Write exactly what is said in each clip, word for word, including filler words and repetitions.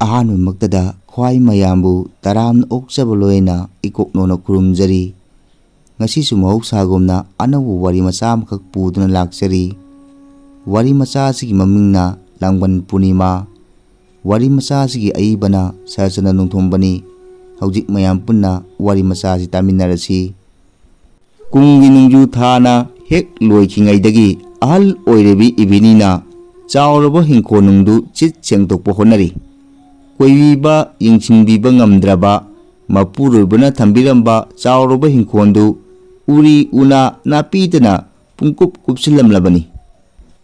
ꯑꯍꯥꯟꯕꯃꯛꯇꯗ ꯈ꯭ꯋꯥꯏ ꯃꯌꯥꯝꯕꯨ ꯇꯔꯥꯝꯅ ꯑꯣꯛꯆꯕ ꯂꯣꯏꯅ ꯏꯀꯣꯛꯅꯣꯅ ꯈꯨꯔꯨꯝꯖꯔꯤ꯫ ꯉꯁꯤꯁꯨ ꯃꯍꯧꯁꯥꯒꯨꯝꯅ ꯑꯅꯧꯕ ꯋꯥꯔꯤ ꯃꯆꯥ ꯑꯃꯈꯛ ꯄꯨꯗꯨꯅ ꯂꯥꯛꯆꯔꯤ꯫ ꯋꯥꯔꯤ ꯃꯆꯥ ꯑꯁꯤꯒꯤ ꯃꯃꯤꯡꯅ ꯂꯥꯡꯕꯟ ꯄꯨꯔꯅꯤꯃꯥ꯫ ꯋꯥꯔꯤ ꯃꯆꯥ ꯑꯁꯤꯒꯤ ꯑꯏꯕꯅ ꯁꯔꯆꯟꯗ꯭ꯔ ꯅꯣꯡꯊꯣꯝꯕꯅꯤ꯫ ꯍꯧꯖꯤꯛ ꯃꯌꯥꯝ ꯄꯨꯟꯅ ꯋꯥꯔꯤ ꯃꯆꯥ ꯑꯁꯤ ꯇꯥꯃꯤꯟꯅꯔꯁꯤ꯫ ꯀꯨꯝꯒꯤ ꯅꯣꯡꯖꯨ ꯊꯥꯅ ꯍꯦꯛ ꯂꯣꯏꯈꯤꯉꯩꯗꯒꯤ ꯑꯍꯜ ꯑꯣꯏꯔꯕꯤ ꯏꯕꯤꯅꯤꯅ ꯆꯥꯎꯔꯕ ꯍꯤꯡꯈꯣꯜꯅꯨꯡꯗꯨ ꯆꯤꯠ ꯁꯦꯡꯗꯣꯛꯄ ꯍꯣꯠꯅꯔꯤ꯫ ꯀꯣꯏꯕꯤꯕ, ꯌꯦꯡꯁꯤꯟꯕꯤꯕ ꯉꯝꯗ꯭ꯔꯕ ꯃꯄꯨꯔꯣꯏꯕꯅ ꯊꯝꯕꯤꯔꯝꯕ ꯆꯥꯎꯔꯕ ꯍꯤꯡꯈꯣꯜꯗꯨ ꯎꯔꯤ ꯎꯅꯥ ꯅꯥꯄꯤꯗꯅ ꯄꯨꯡꯀꯨꯞ ꯀꯨꯞꯁꯤꯜꯂꯝꯂꯕꯅꯤ꯫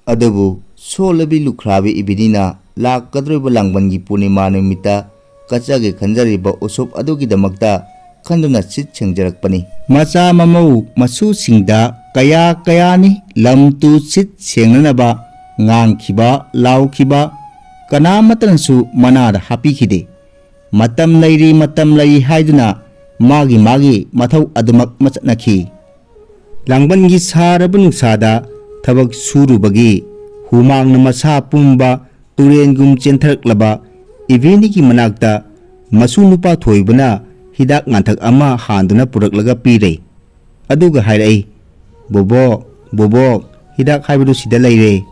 ꯑꯗꯨꯕꯨ ꯁꯣꯜꯂꯕꯤ ꯂꯨꯈ꯭ꯔꯥꯕꯤ ꯏꯕꯤꯅꯤꯅ ꯂꯥꯛꯀꯗꯧꯔꯤꯕ ꯂꯥꯡꯕꯟꯒꯤ ꯄꯨꯔꯅꯤꯃꯥ ꯅꯨꯃꯤꯠꯇ ꯀꯠꯆꯒꯦ ꯈꯟꯖꯔꯤꯕ ꯎꯁꯣꯞ ꯑꯗꯨꯒꯤꯗꯃꯛꯇ ꯈꯟꯗꯨꯅ ꯆꯤꯠ ꯁꯦꯡꯖꯔꯛꯄꯅꯤ꯫ ꯃꯆꯥ ꯃꯃꯧ ꯃꯁꯨꯁꯤꯡꯗ ꯀꯌꯥ ꯀꯌꯥꯅꯤ ꯂꯝ ꯇꯨ ꯆꯤꯠ ꯁꯦꯡꯅꯅꯕ ꯉꯥꯡꯈꯤꯕ, ꯂꯥꯎꯈꯤꯕ, ꯀꯅꯥꯃꯠꯇꯅꯁꯨ ꯃꯅꯥꯗ ꯍꯥꯞꯄꯤꯈꯤꯗꯦ꯫ ꯃꯇꯝ ꯂꯩꯔꯤ, ꯃꯇꯝ ꯂꯩꯔꯤ ꯍꯥꯏꯗꯨꯅ ꯃꯥꯒꯤ ꯃꯥꯒꯤ ꯃꯊꯧ ꯑꯗꯨꯃꯛ ꯃꯆꯠꯅꯈꯤ꯫ ꯂꯥꯡꯕꯟꯒꯤ ꯁꯥꯔꯕ ꯅꯨꯡꯁꯥꯗ ꯊꯕꯛ ꯁꯨꯔꯨꯕꯒꯤ ꯍꯨꯃꯥꯡꯅ ꯃꯁꯥ ꯄꯨꯝꯕ ꯇꯨꯔꯦꯟꯒꯨꯝ ꯆꯦꯟꯊꯔꯛꯂꯕ ꯏꯕꯦꯅꯤꯒꯤ ꯃꯅꯥꯛꯇ ꯃꯁꯨ ꯅꯨꯄꯥ ꯊꯣꯏꯕꯅ ꯍꯤꯗꯥꯛ ꯉꯥꯟꯊꯛ ꯑꯃ ꯍꯥꯟꯗꯨꯅ ꯄꯨꯔꯛꯂꯒ ꯄꯤꯔꯦ꯫ ꯑꯗꯨꯒ ꯍꯥꯏꯔꯛꯏ, "ꯕꯣꯕꯣꯛ, ꯕꯣꯕꯣꯛ, ꯍꯤꯗꯥꯛ ꯍꯥꯏꯕꯗꯨ ꯁꯤꯗ ꯂꯩꯔꯦ꯫"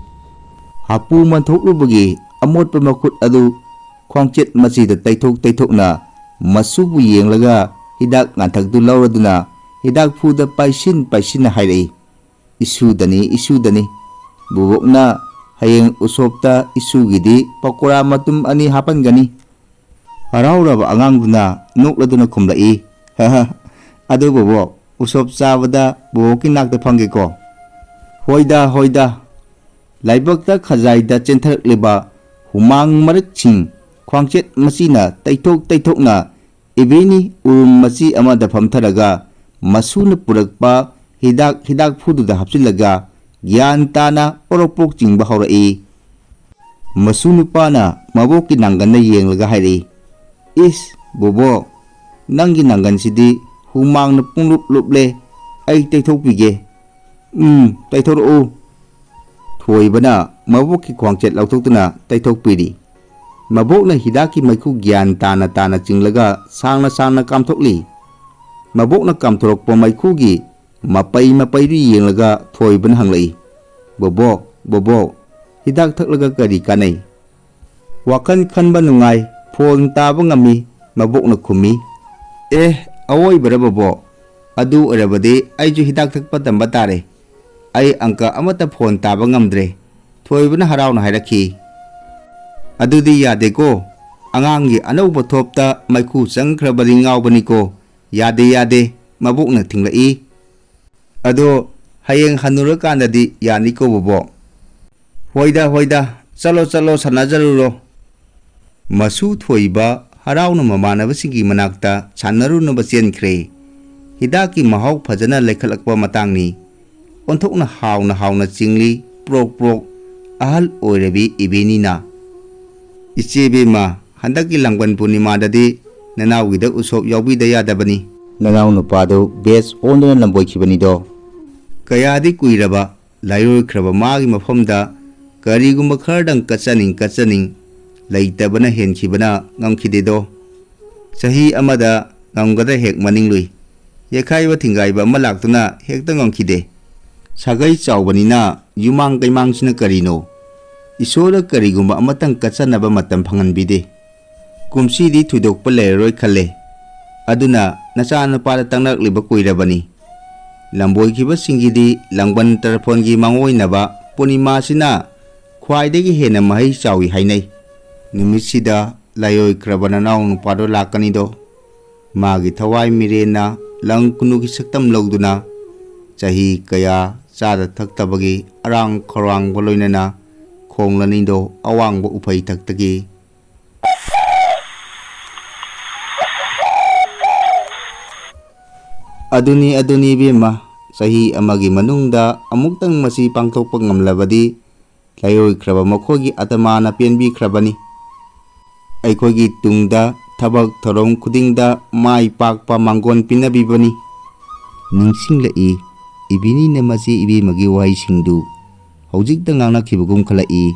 ꯍꯥꯄꯨ ꯃꯟꯊꯣꯛꯂꯨꯕꯒꯤ ꯑꯃꯣꯠꯄ ꯃꯈꯨꯠ ꯑꯗꯨ ꯈ꯭ꯋꯥꯡꯆꯦꯠ ꯃꯆꯤꯗ ꯇꯩꯊꯣꯛ ꯇꯩꯊꯣꯛꯅ ꯃꯁꯨꯕꯨ ꯌꯦꯡꯂꯒ ꯍꯤꯗꯥꯛ ꯉꯥꯟꯊꯛꯇꯨ ꯂꯧꯔꯗꯨꯅ ꯍꯤꯗꯥꯛ ꯐꯨꯗ ꯄꯥꯏꯁꯤꯟ ꯄꯥꯏꯁꯤꯟꯅ ꯍꯥꯏꯔꯛꯏ, "ꯏꯁꯨꯗꯅꯤ, ꯏꯁꯨꯗꯅꯤ꯫ ꯕꯣꯕꯣꯛꯅ ꯍꯌꯦꯡ ꯎꯁꯣꯞꯇ ꯏꯁꯨꯒꯤꯗꯤ ꯄꯀꯣꯔꯥ ꯃꯇꯨꯝ ꯑꯅꯤ ꯍꯥꯞꯄꯟꯒꯅꯤ꯫" ꯍꯔꯥꯎꯔꯕ ꯑꯉꯥꯡꯗꯨꯅ ꯅꯣꯛꯂꯗꯨꯅ ꯈꯨꯝꯂꯛꯏ, "ꯍ ꯍ, ꯑꯗꯨ ꯕꯣꯕꯣꯛ, ꯎꯁꯣꯞ ꯆꯥꯕꯗ ꯕꯣꯕꯣꯛꯀꯤ ꯅꯥꯛꯇ ꯐꯝꯒꯦꯀꯣ?" "ꯍꯣꯏꯗ, ꯍꯣꯏꯗ꯫" ꯂꯥꯏꯕꯛꯇ ꯈꯖꯥꯏꯗ ꯆꯦꯟꯊꯔꯛꯂꯤꯕ ꯍꯨꯃꯥꯡ ꯃꯔꯛꯁꯤꯡ ꯈ꯭ꯋꯥꯡꯆꯦꯠ ꯃꯆꯤꯅ ꯇꯩꯊꯣꯛ ꯇꯩꯊꯣꯛꯅ ꯏꯕꯦꯅꯤ ꯎꯔꯨꯝ ꯃꯆꯤ ꯑꯃꯗ ꯐꯝꯊꯔꯒ ꯃꯁꯨꯅ ꯄꯨꯔꯛꯄ ꯍꯤꯗꯥꯛ ꯍꯤꯗꯥꯛ ꯐꯨꯗꯨꯗ ꯍꯥꯞꯆꯤꯜꯂꯒ ꯒ꯭ꯌꯥꯟ ꯇꯥꯅ ꯑꯣꯔꯣꯛꯄꯣꯛ ꯆꯤꯡꯕ ꯍꯧꯔꯛꯏ꯫ ꯃꯁꯨ ꯅꯨꯄꯥꯅ ꯃꯕꯣꯛꯀꯤ ꯅꯥꯡꯒꯟꯗ ꯌꯦꯡꯂꯒ ꯍꯥꯏꯔꯛꯏ, "ꯏꯁ, ꯕꯣꯕꯣꯛ, ꯅꯪꯒꯤ ꯅꯥꯡꯒꯟꯁꯤꯗꯤ ꯍꯨꯃꯥꯡꯅ ꯄꯨꯡꯂꯨꯞ ꯂꯨꯞꯂꯦ, ꯑꯩ ꯇꯩꯊꯣꯛꯄꯤꯒꯦ꯫" "ꯎꯝ, ꯇꯩꯊꯣꯔꯛꯎ꯫" ꯊꯣꯏꯕꯅ ꯃꯕꯣꯛꯀꯤ ꯈ꯭ꯋꯥꯡꯆꯦꯠ ꯂꯧꯊꯣꯛꯇꯨꯅ ꯇꯩꯊꯣꯛꯄꯤꯔꯤ꯫ ꯃꯕꯣꯛꯅ ꯍꯤꯗꯥꯛꯀꯤ ꯃꯩꯈꯨ ꯒ꯭ꯌꯥꯟ ꯇꯥꯅ ꯇꯥꯅ ꯆꯤꯡꯂꯒ ꯁꯥꯡꯅ ꯁꯥꯡꯅ ꯀꯥꯝꯊꯣꯛꯂꯤ꯫ ꯃꯕꯣꯛꯅ ꯀꯥꯝꯊꯣꯔꯛꯄ ꯃꯩꯈꯨꯒꯤ ꯃꯄꯩ ꯃꯄꯩꯗꯨ ꯌꯦꯡꯂꯒ ꯊꯣꯏꯕꯅ ꯍꯪꯂꯛꯏ, "ꯕꯣꯕꯣꯛ, ꯕꯣꯕꯣꯛ, ꯍꯤꯗꯥꯛ ꯊꯛꯂꯒ ꯀꯔꯤ ꯀꯥꯟꯅꯩ?" "ꯋꯥꯈꯜ ꯈꯟꯕ ꯅꯨꯡꯉꯥꯏ, ꯐꯣꯟ ꯇꯥꯕ ꯉꯝꯃꯤ", ꯃꯕꯣꯛꯅ ꯈꯨꯝꯃꯤ꯫ "ꯑꯦ, ꯑꯋꯣꯏꯕꯔ ꯕꯣꯕꯣꯛ? ꯑꯗꯨ ꯑꯣꯏꯔꯕꯗꯤ ꯑꯩꯁꯨ ꯍꯤꯗꯥꯛ ꯊꯛꯄ ꯇꯝꯕ ꯇꯥꯔꯦ꯫ ꯑꯩ ꯑꯪꯀ ꯑꯃꯠꯇ ꯐꯣꯟ ꯇꯥꯕ ꯉꯝꯗ꯭ꯔꯦ", ꯊꯣꯏꯕꯅ ꯍꯔꯥꯎꯅ ꯍꯥꯏꯔꯛꯈꯤ꯫ "ꯑꯗꯨꯗꯤ ꯌꯥꯗꯦꯀꯣ꯫ ꯑꯉꯥꯡꯒꯤ ꯑꯅꯧꯕ ꯊꯣꯞꯇ ꯃꯩꯈꯨ ꯆꯪꯈ꯭ꯔꯕꯗꯤ ꯉꯥꯎꯕꯅꯤꯀꯣ꯫ ꯌꯥꯗꯦ, ꯌꯥꯗꯦ", ꯃꯕꯣꯛꯅ ꯊꯤꯡꯂꯛꯏ꯫ "ꯑꯗꯣ ꯍꯌꯦꯡ ꯍꯟꯅꯨꯔꯀꯥꯟꯗꯗꯤ ꯌꯥꯅꯤꯀꯣ ꯕꯣꯕꯣꯛ?" "ꯍꯣꯏꯗ, ꯍꯣꯏꯗ, ꯆꯠꯂꯣ, ꯆꯠꯂꯣ, ꯁꯥꯟꯅꯖꯔꯨꯔꯣ"꯫ ꯃꯁꯨ ꯊꯣꯏꯕ ꯍꯔꯥꯎꯅ ꯃꯃꯥꯟꯅꯕꯁꯤꯡꯒꯤ ꯃꯅꯥꯛꯇ ꯁꯥꯟꯅꯔꯨꯅꯕ ꯆꯦꯟꯈ꯭ꯔꯦ꯫ ꯍꯤꯗꯥꯛꯀꯤ ꯃꯍꯥꯎ ꯐꯖꯅ ꯂꯩꯈꯠꯂꯛꯄ ꯃꯇꯥꯡꯅꯤ꯫ ꯑꯣꯟꯊꯣꯛꯅ ꯍꯥꯎꯅ ꯍꯥꯎꯅ ꯆꯤꯡꯂꯤ, ꯄ꯭ꯔꯣꯛ ꯄ꯭ꯔꯣꯛ꯫ ꯑꯍꯜ ꯑꯣꯏꯔꯕꯤ ꯏꯕꯦꯅꯤꯅ, "ꯏꯆꯦ ꯏꯕꯦꯝꯃ, ꯍꯟꯗꯛꯀꯤ ꯂꯥꯡꯕꯟ ꯄꯨꯔꯅꯤꯃꯥꯗꯗꯤ ꯅꯅꯥꯎꯒꯤꯗ ꯎꯁꯣꯞ ꯌꯥꯎꯕꯤꯗ ꯌꯥꯗꯕꯅꯤ꯫ ꯅꯅꯥꯎ ꯅꯨꯄꯥꯗꯨ ꯕꯦꯁ ꯑꯣꯟꯗꯨꯅ ꯂꯝꯕꯣꯏꯈꯤꯕꯅꯤꯗꯣ꯫ ꯀꯌꯥꯗꯤ ꯀꯨꯏꯔꯕ ꯂꯥꯏꯔꯣꯏꯈ꯭ꯔꯕ ꯃꯥꯒꯤ ꯃꯐꯝꯗ ꯀꯔꯤꯒꯨꯝꯕ ꯈꯔꯗꯪ ꯀꯠꯆꯅꯤꯡ ꯀꯠꯆꯅꯤꯡ ꯂꯩꯇꯕꯅ ꯍꯦꯟꯈꯤꯕꯅ ꯉꯝꯈꯤꯗꯦꯗꯣ꯫ ꯆꯍꯤ ꯑꯃꯗ ꯉꯝꯒꯗ꯭ꯔ ꯍꯦꯛ ꯃꯅꯤꯡꯂꯨꯏ꯫ ꯌꯩꯈꯥꯏꯕ ꯊꯤꯡꯒꯥꯏꯕ ꯑꯃ ꯂꯥꯛꯇꯨꯅ ꯍꯦꯛꯇ ꯉꯝꯈꯤꯗꯦ꯫ ꯁꯥꯒꯩ ꯆꯥꯎꯕꯅꯤꯅ ꯌꯨꯃꯥꯡ ꯀꯩꯃꯥꯡꯁꯤꯅ ꯀꯔꯤꯅꯣ? ꯏꯁꯣꯔꯗ ꯀꯔꯤꯒꯨꯝꯕ ꯑꯃꯇꯪ ꯀꯠꯆꯅꯕ ꯃꯇꯝ ꯐꯪꯍꯟꯕꯤꯗꯦ꯫ ꯀꯨꯝꯁꯤꯗꯤ ꯊꯣꯏꯗꯣꯛꯄ ꯂꯩꯔꯔꯣꯏ ꯈꯜꯂꯦ꯫ ꯑꯗꯨꯅ ꯅꯆꯥꯅꯨꯄꯥꯗ ꯇꯥꯡꯅꯔꯛꯂꯤꯕ ꯀꯨꯏꯔꯕꯅꯤ꯫ ꯂꯝꯕꯣꯏꯈꯤꯕꯁꯤꯡꯒꯤꯗꯤ ꯂꯥꯡꯕꯟ ꯇꯔꯄꯣꯟꯒꯤ ꯃꯥꯡꯑꯣꯏꯅꯕ ꯄꯨꯔꯅꯤꯃꯥꯁꯤꯅ ꯈ꯭ꯋꯥꯏꯗꯒꯤ ꯍꯦꯟꯅ ꯃꯍꯩ ꯆꯥꯎꯏ ꯍꯥꯏꯅꯩ꯫ ꯅꯨꯃꯤꯠꯁꯤꯗ ꯂꯥꯏꯑꯣꯏꯈ꯭ꯔꯕ ꯅꯅꯥꯎ ꯅꯨꯄꯥꯗꯣ ꯂꯥꯛꯀꯅꯤꯗꯣ꯫ ꯃꯥꯒꯤ ꯊꯋꯥꯏ ꯃꯤꯔꯦꯟꯅ ꯂꯪ ꯈꯨꯅꯨꯒꯤ ꯁꯛꯇꯝ ꯂꯧꯗꯨꯅ ꯆꯍꯤ ꯀꯌꯥ ꯆꯥꯗ ꯊꯛꯇꯕꯒꯤ ꯑꯔꯥꯡ ꯈꯧꯔꯥꯡꯕ ꯂꯣꯏꯅꯅ ꯈꯣꯡꯂꯅꯤꯗꯣ ꯑꯋꯥꯡꯕ ꯎꯐꯩ ꯊꯛꯇꯒꯤ꯫ ꯑꯗꯨꯅꯤ, ꯑꯗꯨꯅꯤ ꯏꯕꯦꯝꯃ, ꯆꯍꯤ ꯑꯃꯒꯤ ꯃꯅꯨꯡꯗ ꯑꯃꯨꯛꯇꯪ ꯃꯁꯤ ꯄꯥꯡꯊꯣꯛꯄ ꯉꯝꯂꯕꯗꯤ ꯂꯩꯔꯣꯏꯈ꯭ꯔꯕ ꯃꯈꯣꯏꯒꯤ ꯑꯇꯃꯥꯅ ꯄꯦꯟꯕꯤꯈ꯭ꯔꯕꯅꯤ꯫ ꯑꯩꯈꯣꯏꯒꯤ ꯇꯨꯡꯗ ꯊꯕꯛ ꯊꯧꯔꯝ ꯈꯨꯗꯤꯡꯗ ꯃꯥꯏ ꯄꯥꯛꯄ ꯃꯥꯡꯒꯣꯟ ꯄꯤꯅꯕꯤꯕꯅꯤ꯫ ꯅꯤꯡꯁꯤꯡꯂꯛꯏ, ꯏꯕꯤꯅꯤꯅ ꯃꯆꯦ ꯏꯕꯦꯝꯃꯒꯤ ꯋꯥꯍꯩꯁꯤꯡꯗꯨ ꯍꯧꯖꯤꯛꯇ ꯉꯥꯡꯅꯈꯤꯕꯒꯨꯝ ꯈꯜꯂꯛꯏ꯫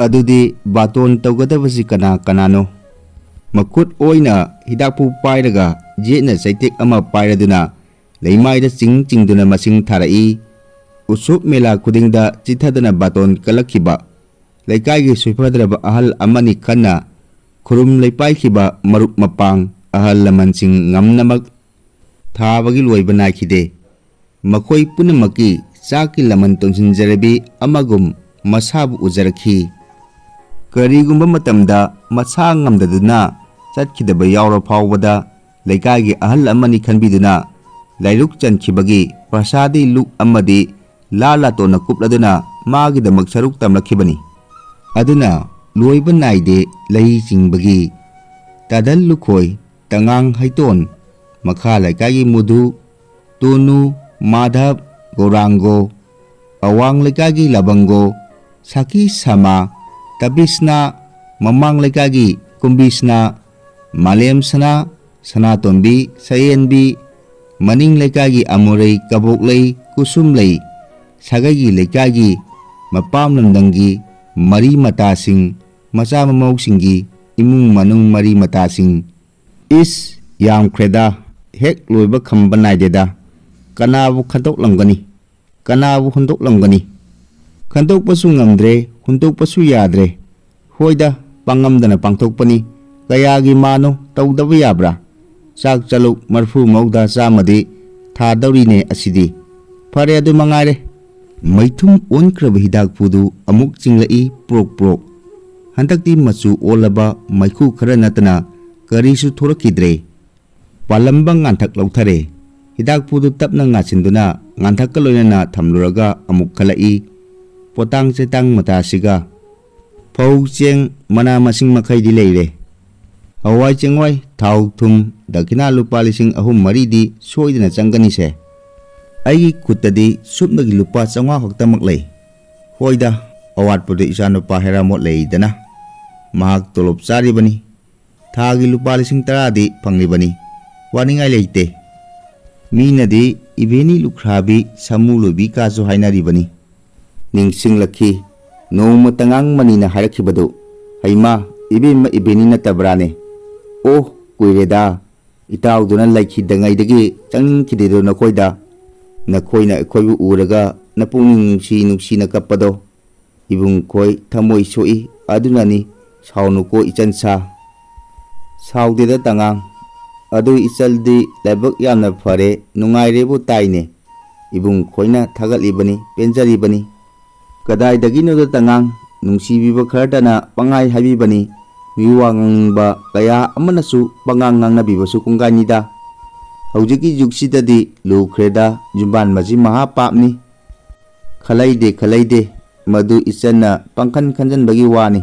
ꯑꯗꯨꯗꯤ ꯕꯥꯇꯣꯟ ꯇꯧꯒꯗꯕꯁꯤ ꯀꯅꯥ ꯀꯅꯥꯅꯣ? ꯃꯈꯨꯠ ꯑꯣꯏꯅ ꯍꯤꯗꯥꯛꯄꯨ ꯄꯥꯏꯔꯒ ꯌꯦꯠꯅ ꯆꯩꯇꯦꯛ ꯑꯃ ꯄꯥꯏꯔꯗꯨꯅ ꯂꯩꯃꯥꯏꯗ ꯆꯤꯡ ꯆꯤꯡꯗꯨꯅ ꯃꯁꯤꯡ ꯊꯥꯔꯛꯏ꯫ ꯎꯁꯣꯞ ꯃꯦꯂꯥ ꯈꯨꯗꯤꯡꯗ ꯆꯤꯠꯊꯗꯅ ꯕꯥꯇꯣꯟ ꯀꯜꯂꯛꯈꯤꯕ ꯂꯩꯀꯥꯏꯒꯤ ꯁꯣꯏꯐꯗ꯭ꯔꯕ ꯑꯍꯜ ꯑꯃꯅꯤ ꯈꯟꯅ ꯈꯨꯔꯨꯝ ꯂꯩꯄꯥꯏꯈꯤꯕ ꯃꯔꯨꯞ ꯃꯄꯥꯡ ꯑꯍꯜ ꯂꯃꯟꯁꯤꯡ ꯉꯝꯅꯃꯛ ꯊꯥꯕꯒꯤ ꯂꯣꯏꯕ ꯅꯥꯏꯈꯤꯗꯦ꯫ ꯃꯈꯣꯏ ꯄꯨꯝꯅꯃꯛꯀꯤ ꯆꯥꯛꯀꯤ ꯂꯃꯟ ꯇꯣꯟꯁꯤꯟꯖꯔꯕꯤ ꯑꯃꯒꯨꯝ ꯃꯁꯥꯕꯨ ꯎꯖꯔꯛꯈꯤ꯫ ꯀꯔꯤꯒꯨꯝꯕ ꯃꯇꯝꯗ ꯃꯁꯥ ꯉꯝꯗꯗꯨꯅ ꯆꯠꯈꯤꯗꯕ ꯌꯥꯎꯔ ꯐꯥꯎꯕꯗ ꯂꯩꯀꯥꯏꯒꯤ ꯑꯍꯜ ꯑꯃꯅꯤ ꯈꯟꯕꯤꯗꯨꯅ ꯂꯥꯏꯔꯨꯛ ꯆꯟꯈꯤꯕꯒꯤ ꯄ꯭ꯔꯁꯥꯗꯤ ꯂꯨꯛ ꯑꯃꯗꯤ ꯂꯥ ꯂꯥꯇꯣꯟꯅ ꯀꯨꯞꯂꯗꯨꯅ ꯃꯥꯒꯤꯗꯃꯛ ꯁꯔꯨꯛ ꯇꯝꯂꯛꯈꯤꯕꯅꯤ꯫ ꯑꯗꯨꯅ ꯂꯣꯏꯕ ꯅꯥꯏꯗꯦ ꯂꯩ ꯆꯤꯡꯕꯒꯤ꯫ ꯇꯥꯗꯜ ꯂꯨꯈꯣꯏ, ꯇꯉꯥꯡ ꯍꯩꯇꯣꯟ, ꯃꯈꯥ ꯂꯩꯀꯥꯏꯒꯤ ꯃꯨꯗꯨ, ꯇꯣꯅꯨ, ꯃꯥꯙꯕ, ꯒꯧꯔꯥꯡꯒꯣ, ꯑꯋꯥꯡ ꯂꯩꯀꯥꯏꯒꯤ ꯂꯕꯪꯒꯣ, ꯁꯥꯀꯤ ꯁꯃꯥ, ꯇꯕꯤꯁꯅꯥ, ꯃꯃꯥꯡ ꯂꯩꯀꯥꯏꯒꯤ ꯀꯨꯝꯕꯤꯁꯅꯥ, ꯃꯥꯂꯦꯝ ꯁꯅꯥ, ꯁꯅꯥꯇꯣꯝꯕꯤ, ꯁꯌꯦꯟꯕꯤ, ꯃꯅꯤꯡ ꯂꯩꯀꯥꯏꯒꯤ ꯑꯃꯨꯔꯩ, ꯀꯕꯣꯛꯂꯩ, ꯀꯨꯁꯨꯝꯂꯩ, ꯁꯥꯒꯩꯒꯤ ꯂꯩꯀꯥꯏꯒꯤ ꯃꯄꯥꯝ ꯂꯝꯗꯝꯒꯤ ꯃꯔꯤ ꯃꯇꯥꯁꯤꯡ, ꯃꯆꯥ ꯃꯃꯧꯁꯤꯡꯒꯤ ꯏꯃꯨꯡ ꯃꯅꯨꯡ ꯃꯔꯤ ꯃꯇꯥꯁꯤꯡ꯫ ꯏꯁ, ꯌꯥꯝꯈ꯭ꯔꯦꯗ, ꯍꯦꯛ ꯂꯣꯏꯕ ꯈꯝꯕ ꯅꯥꯏꯗꯦꯗ꯫ ꯀꯅꯥꯕꯨ ꯈꯟꯗꯣꯛꯂꯝꯒꯅꯤ? ꯀꯅꯥꯕꯨ ꯍꯨꯟꯗꯣꯛꯂꯝꯒꯅꯤ? ꯈꯟꯗꯣꯛꯄꯁꯨ ꯉꯝꯗ꯭ꯔꯦ, ꯍꯨꯟꯗꯣꯛꯄꯁꯨ ꯌꯥꯗ꯭ꯔꯦ꯫ ꯍꯣꯏꯗ, ꯄꯥꯡꯉꯝꯗꯅ ꯄꯥꯡꯊꯣꯛꯄꯅꯤ꯫ ꯀꯌꯥꯒꯤ ꯃꯥꯅꯣ ꯇꯧꯗꯕ ꯌꯥꯕ꯭ꯔꯥ? ꯆꯥꯛ ꯆꯂꯨꯛ ꯃꯔꯐꯨ ꯃꯧꯗ꯭ꯔꯥ ꯆꯥꯝꯃꯗꯤ ꯊꯥꯗꯧꯔꯤꯅꯦ ꯑꯁꯤꯗꯤ꯫ ꯐꯔꯦ, ꯑꯗꯨ ꯃꯉꯥꯏꯔꯦ꯫ ꯃꯩꯊꯨꯝ ꯑꯣꯟꯈ꯭ꯔꯕ ꯍꯤꯗꯥꯛꯄꯨꯗꯨ ꯑꯃꯨꯛ ꯆꯤꯡꯂꯛꯏ ꯄ꯭ꯔꯣꯛ ꯄ꯭ꯔꯣꯛ꯫ ꯍꯟꯗꯛꯇꯤ ꯃꯆꯨ ꯑꯣꯜꯂꯕ ꯃꯩꯈꯨ ꯈꯔ ꯅꯠꯇꯅ ꯀꯔꯤꯁꯨ ꯊꯣꯔꯛꯈꯤꯗ꯭ꯔꯦ꯫ ꯄꯥꯜꯂꯝꯕ ꯉꯥꯟꯊꯛ ꯂꯧꯊꯔꯦ꯫ ꯍꯤꯗꯥꯛꯄꯨꯗꯨ ꯇꯞꯅ ꯉꯥꯁꯤꯟꯗꯨꯅ ꯉꯥꯟꯊꯛꯀ ꯂꯣꯏꯅꯅ ꯊꯝꯂꯨꯔꯒ ꯑꯃꯨꯛ ꯈꯜꯂꯛꯏ꯫ ꯄꯣꯇꯥꯡ ꯆꯦꯇꯥꯡ ꯃꯇꯥꯁꯤꯒ꯫ ꯐꯧ ꯆꯦꯡ ꯃꯅꯥ ꯃꯁꯤꯡ ꯃꯈꯩꯗꯤ ꯂꯩꯔꯦ꯫ ꯍꯋꯥꯏ ꯆꯦꯡꯋꯥꯏ, ꯊꯥꯎ ꯊꯨꯝ, ꯗꯈꯤꯅꯥ ꯂꯨꯄꯥ ꯂꯤꯁꯤꯡ ꯑꯍꯨꯝ ꯃꯔꯤꯗꯤ ꯁꯣꯏꯗꯅ ꯆꯪꯒꯅꯤꯁꯦ꯫ ꯑꯩꯒꯤ ꯈꯨꯠꯇꯗꯤ ꯁꯨꯞꯅꯒꯤ ꯂꯨꯄꯥ ꯆꯥꯝꯃꯉꯥ ꯈꯛꯇꯃꯛ ꯂꯩ꯫ ꯍꯣꯏꯗ, ꯑꯋꯥꯠꯄꯗꯨ ꯏꯆꯥꯅꯨꯄꯥ ꯍꯦꯔꯥꯃꯣꯠ ꯂꯩꯗꯅ꯫ ꯃꯍꯥꯛ ꯇꯣꯂꯣꯞ ꯆꯥꯔꯤꯕꯅꯤ꯫ ꯊꯥꯒꯤ ꯂꯨꯄꯥ ꯂꯤꯁꯤꯡ ꯇꯔꯥꯗꯤ ꯐꯪꯂꯤꯕꯅꯤ꯫ ꯋꯥꯅꯤꯡꯉꯥꯏ ꯂꯩꯇꯦ꯫ ꯃꯤꯅꯗꯤ ꯏꯕꯦꯅꯤ ꯂꯨꯈ꯭ꯔꯥꯕꯤ, ꯁꯥꯃꯨ ꯂꯣꯏꯕꯤ ꯀꯥꯁꯨ ꯍꯥꯏꯅꯔꯤꯕꯅꯤ꯫ ꯅꯤꯡꯁꯤꯡꯂꯛꯈꯤ꯫ ꯅꯣꯡꯃ ꯇꯉꯥꯡ ꯃꯅꯤꯅ ꯍꯥꯏꯔꯛꯈꯤꯕꯗꯨ, "ꯍꯩꯃꯥ, ꯏꯕꯦꯝꯃ ꯏꯕꯦꯅꯤ ꯅꯠꯇꯕ꯭ꯔꯥꯅꯦ? ꯑꯣ, ꯀꯨꯏꯔꯦꯗ, ꯏꯇꯥꯎꯗꯨꯅ ꯂꯩꯈꯤꯗꯉꯩꯗꯒꯤ ꯆꯪꯅꯤꯡꯈꯤꯗꯦꯗꯣ ꯅꯈꯣꯏꯗ꯫ ꯅꯈꯣꯏꯅ ꯑꯩꯈꯣꯏꯕꯨ ꯎꯔꯒ ꯅꯄꯨꯛꯅꯤꯡ ꯅꯨꯡꯁꯤ ꯅꯨꯡꯁꯤꯅ ꯀꯞꯄꯗꯣ ꯏꯕꯨꯡ ꯈꯣꯏ ꯊꯃꯣꯏ ꯁꯣꯛꯏ, ꯑꯗꯨꯅꯅꯤ, ꯁꯥꯎꯅꯨꯀꯣ ꯏꯆꯟ ꯁꯥ꯫" "ꯁꯥꯎꯗꯦꯗ ꯇꯉꯥꯡ, ꯑꯗꯨ ꯏꯆꯜꯗꯤ ꯂꯥꯏꯕꯛ ꯌꯥꯝꯅ ꯐꯔꯦ, ꯅꯨꯡꯉꯥꯏꯔꯦꯕꯨ ꯇꯥꯏꯅꯦ꯫ ꯏꯕꯨꯡ ꯈꯣꯏꯅ ꯊꯥꯒꯠꯂꯤꯕꯅꯤ, ꯄꯦꯟꯖꯔꯤꯕꯅꯤ꯫ ꯀꯗꯥꯏꯗꯒꯤꯅꯣꯗ ꯇꯉꯥꯡ, ꯅꯨꯡꯁꯤꯕꯤꯕ ꯈꯔꯇꯅ ꯄꯪꯍꯥꯏ ꯍꯥꯏꯕꯤꯕꯅꯤ, ꯃꯤꯋꯥ ꯉꯥꯡꯅꯤꯡꯕ ꯀꯌꯥ ꯑꯃꯅꯁꯨ ꯄꯉꯥꯡ ꯉꯥꯡꯅꯕꯤꯕꯁꯨ ꯀꯣꯡꯒꯥꯏꯅꯤꯗ꯫ ꯍꯧꯖꯤꯛꯀꯤ ꯖꯨꯒꯁꯤꯗꯗꯤ ꯂꯨꯈ꯭ꯔꯦꯗ, ꯌꯨꯝꯕꯥꯟ ꯃꯁꯤ ꯃꯍꯥ ꯄꯥꯞꯅꯤ꯫" "ꯈꯜꯂꯩꯗꯦ, ꯈꯜꯂꯩꯗꯦ, ꯃꯗꯨ ꯏꯆꯟꯅ ꯄꯪꯈꯟ ꯈꯟꯖꯟꯕꯒꯤ ꯋꯥꯅꯤ꯫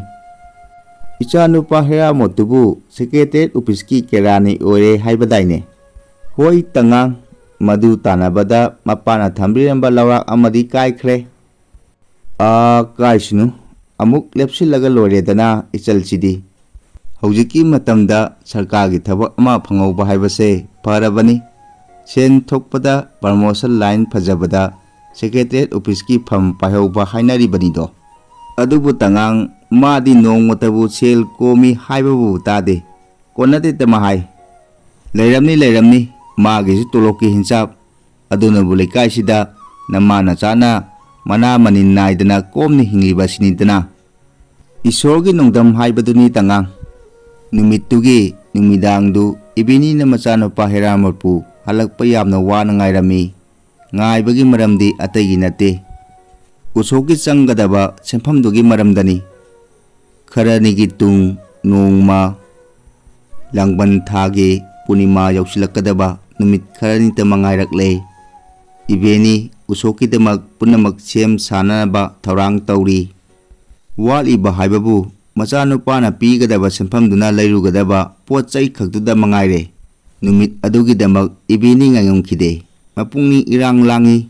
ꯏꯆꯥꯅꯨꯄꯥ ꯍꯦꯔꯥꯃꯣꯠꯇꯨꯕꯨ ꯁꯦꯀ꯭ꯔꯦꯇꯦꯔꯤꯌꯦꯠ ꯑꯣꯐꯤꯁꯀꯤ ꯀꯦꯔꯥꯅꯤ ꯑꯣꯏꯔꯦ ꯍꯥꯏꯕꯗꯥꯏꯅꯦ?" "ꯍꯣꯏ ꯇꯉꯥꯡ, ꯃꯗꯨ ꯇꯥꯟꯅꯕꯗ ꯃꯄꯥꯅ ꯊꯝꯕꯤꯔꯝꯕ ꯂꯧꯔꯥꯛ ꯑꯃꯗꯤ ꯀꯥꯏꯈ꯭ꯔꯦ꯫" "ꯑꯥ, ꯀꯥꯏꯁꯅꯨ, ꯑꯃꯨꯛ ꯂꯦꯞꯁꯤꯜꯂꯒ ꯂꯣꯏꯔꯦꯗꯅ ꯏꯆꯜꯁꯤꯗꯤ꯫ ꯍꯧꯖꯤꯛꯀꯤ ꯃꯇꯝꯗ ꯁꯔꯀꯥꯔꯒꯤ ꯊꯕꯛ ꯑꯃ ꯐꯪꯍꯧꯕ ꯍꯥꯏꯕꯁꯦ ꯐꯔꯕꯅꯤ꯫ ꯁꯦꯟ ꯊꯣꯛꯄꯗ ꯄ꯭ꯔꯃꯣꯁꯟ ꯂꯥꯏꯟ ꯐꯖꯕꯗ ꯁꯦꯀ꯭ꯔꯦꯇꯦꯔꯤꯌꯦꯠ ꯑꯣꯐꯤꯁꯀꯤ ꯐꯝ ꯄꯥꯏꯍꯧꯕ ꯍꯥꯏꯅꯔꯤꯕꯅꯤꯗꯣ꯫ ꯑꯗꯨꯕꯨ ꯇꯉꯥꯡ, ꯃꯥꯗꯤ ꯅꯣꯡꯃꯇꯕꯨ ꯁꯦꯜ ꯀꯣꯝꯃꯤ ꯍꯥꯏꯕꯕꯨ ꯇꯥꯗꯦ꯫ ꯀꯣꯟꯅꯗꯦ ꯇꯃꯥ ꯍꯥꯏ꯫ ꯂꯩꯔꯝꯅꯤ, ꯂꯩꯔꯝꯅꯤ, ꯃꯥꯒꯤꯁꯨ ꯇꯣꯂꯣꯞꯀꯤ ꯍꯤꯟꯁꯥꯞ꯫ ꯑꯗꯨꯅꯕꯨ ꯂꯩꯀꯥꯏꯁꯤꯗ ꯅꯃꯥ ꯅꯆꯥꯅ ꯃꯅꯥ ꯃꯅꯤꯟ ꯅꯥꯏꯗꯅ ꯀꯣꯝꯅ ꯍꯤꯡꯂꯤꯕ ꯑꯁꯤꯅꯤꯗꯅ꯫ ꯏꯁꯣꯔꯒꯤ ꯅꯣꯡꯗꯝ ꯍꯥꯏꯕꯗꯨꯅꯤ ꯇꯉꯥꯡ꯫" ꯅꯨꯃꯤꯠꯇꯨꯒꯤ ꯅꯨꯃꯤꯗꯥꯡꯗꯨ ꯏꯕꯦꯅꯤꯅ ꯃꯆꯥꯅꯨꯄꯥ ꯍꯦꯔꯥꯃꯣꯠꯄꯨ ꯍꯜꯂꯛꯄ ꯌꯥꯝꯅ ꯋꯥꯅ ꯉꯥꯏꯔꯝꯃꯤ꯫ ꯉꯥꯏꯕꯒꯤ ꯃꯔꯝꯗꯤ ꯑꯇꯩꯒꯤ ꯅꯠꯇꯦ, ꯎꯁꯣꯞꯀꯤ ꯆꯪꯒꯗꯕ ꯁꯦꯟꯐꯝꯗꯨꯒꯤ ꯃꯔꯝꯗꯅꯤ꯫ ꯈꯔꯅꯤꯒꯤ ꯇꯨꯡ ꯅꯣꯡꯃ ꯂꯥꯡꯕꯟ ꯊꯥꯒꯤ ꯄꯨꯔꯅꯤꯃꯥ ꯌꯧꯁꯤꯜꯂꯛꯀꯗꯕ ꯅꯨꯃꯤꯠ ꯈꯔꯅꯤꯇ ꯃꯉꯥꯏꯔꯛꯂꯦ꯫ ꯏꯕꯦꯅꯤ ꯎꯁꯣꯞꯀꯤꯗꯃꯛ ꯄꯨꯝꯅꯃꯛ ꯁꯦꯝ ꯁꯥꯅꯅꯕ ꯊꯧꯔꯥꯡ ꯇꯧꯔꯤ꯫ ꯋꯥꯠꯂꯤꯕ ꯍꯥꯏꯕꯕꯨ ꯃꯆꯥꯅꯨꯄꯥꯅ ꯄꯤꯒꯗꯕ ꯁꯦꯟꯐꯝꯗꯨꯅ ꯂꯩꯔꯨꯒꯗꯕ ꯄꯣꯠ ꯆꯩ ꯈꯛꯇꯨꯗ ꯃꯉꯥꯏꯔꯦ꯫ ꯅꯨꯃꯤꯠ ꯑꯗꯨꯒꯤꯗꯃꯛ ꯏꯕꯦꯅꯤ ꯉꯥꯏꯉꯝꯈꯤꯗꯦ꯫ ꯃꯄꯨꯛꯅꯤꯡ ꯏꯔꯥꯡ ꯂꯥꯡꯏ꯫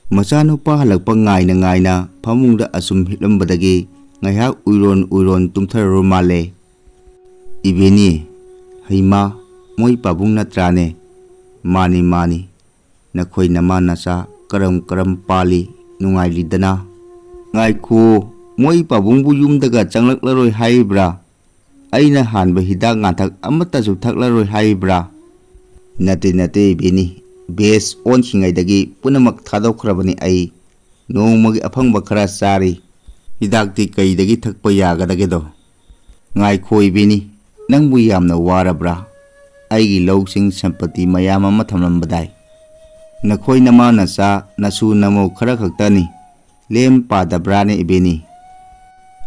ꯃꯆꯥꯅꯨꯄꯥ ꯍꯜꯂꯛꯄ ꯉꯥꯏꯅ ꯉꯥꯏꯅ ꯐꯃꯨꯡꯗ ꯑꯁꯨꯝ ꯍꯤꯞꯂꯝꯕꯗꯒꯤ ꯉꯥꯏꯍꯥꯛ ꯎꯏꯔꯣꯟ ꯎꯏꯔꯣꯟ ꯇꯨꯝꯊꯔꯨꯔ ꯃꯥꯜꯂꯦ꯫ "ꯏꯕꯦꯅꯤ, ꯍꯩꯃꯥ, ꯃꯣꯏ ꯄꯥꯕꯨꯡ ꯅꯠꯇ꯭ꯔꯥꯅꯦ? ꯃꯥꯅꯤ, ꯃꯥꯅꯤ꯫ ꯅꯈꯣꯏ ꯅꯃꯥ ꯅꯆꯥ ꯀꯔꯝ ꯀꯔꯝ ꯄꯥꯜꯂꯤ, ꯅꯨꯡꯉꯥꯏꯔꯤꯗꯅ?" "ꯉꯥꯏꯈꯣ, ꯃꯣꯏ ꯄꯥꯕꯨꯡꯕꯨ ꯌꯨꯝꯗꯒ ꯆꯪꯂꯛꯂꯔꯣꯏ ꯍꯥꯏꯔꯤꯕ꯭ꯔꯥ? ꯑꯩꯅ ꯍꯥꯟꯕ ꯍꯤꯗꯥꯛ ꯉꯥꯡꯊꯛ ꯑꯃꯠꯇꯁꯨ ꯊꯛꯂꯔꯣꯏ ꯍꯥꯏꯔꯤꯕ꯭ꯔꯥ? ꯅꯠꯇꯦ, ꯅꯠꯇꯦ ꯏꯕꯦꯅꯤ, ꯕꯦꯁ ꯑꯣꯟꯈꯤꯉꯩꯗꯒꯤ ꯄꯨꯝꯅꯃꯛ ꯊꯥꯗꯣꯛꯈ꯭ꯔꯕꯅꯤ ꯑꯩ꯫ ꯅꯣꯡꯃꯒꯤ ꯑꯐꯪꯕ ꯈꯔ ꯆꯥꯔꯤ꯫ ꯍꯤꯗꯥꯛꯇꯤ ꯀꯩꯗꯒꯤ ꯊꯛꯄ ꯌꯥꯒꯗꯒꯦꯗꯣ? ꯉꯥꯏꯈꯣ ꯏꯕꯦꯅꯤ, ꯅꯪꯕꯨ ꯌꯥꯝꯅ ꯋꯥꯔꯕ꯭ꯔꯥ? ꯑꯩꯒꯤ ꯂꯧꯁꯤꯡ ꯁꯝꯄꯇꯤ ꯃꯌꯥꯝ ꯑꯃ ꯊꯝꯂꯝꯕꯗꯥꯏ? ꯅꯈꯣꯏ ꯅꯃꯥ ꯅꯆꯥ ꯅꯁꯨ ꯅꯃꯧ ꯈꯔ ꯈꯛꯇꯅꯤ꯫ ꯂꯦꯝ ꯄꯥꯗꯕ꯭ꯔꯥꯅꯦ ꯏꯕꯦꯅꯤ?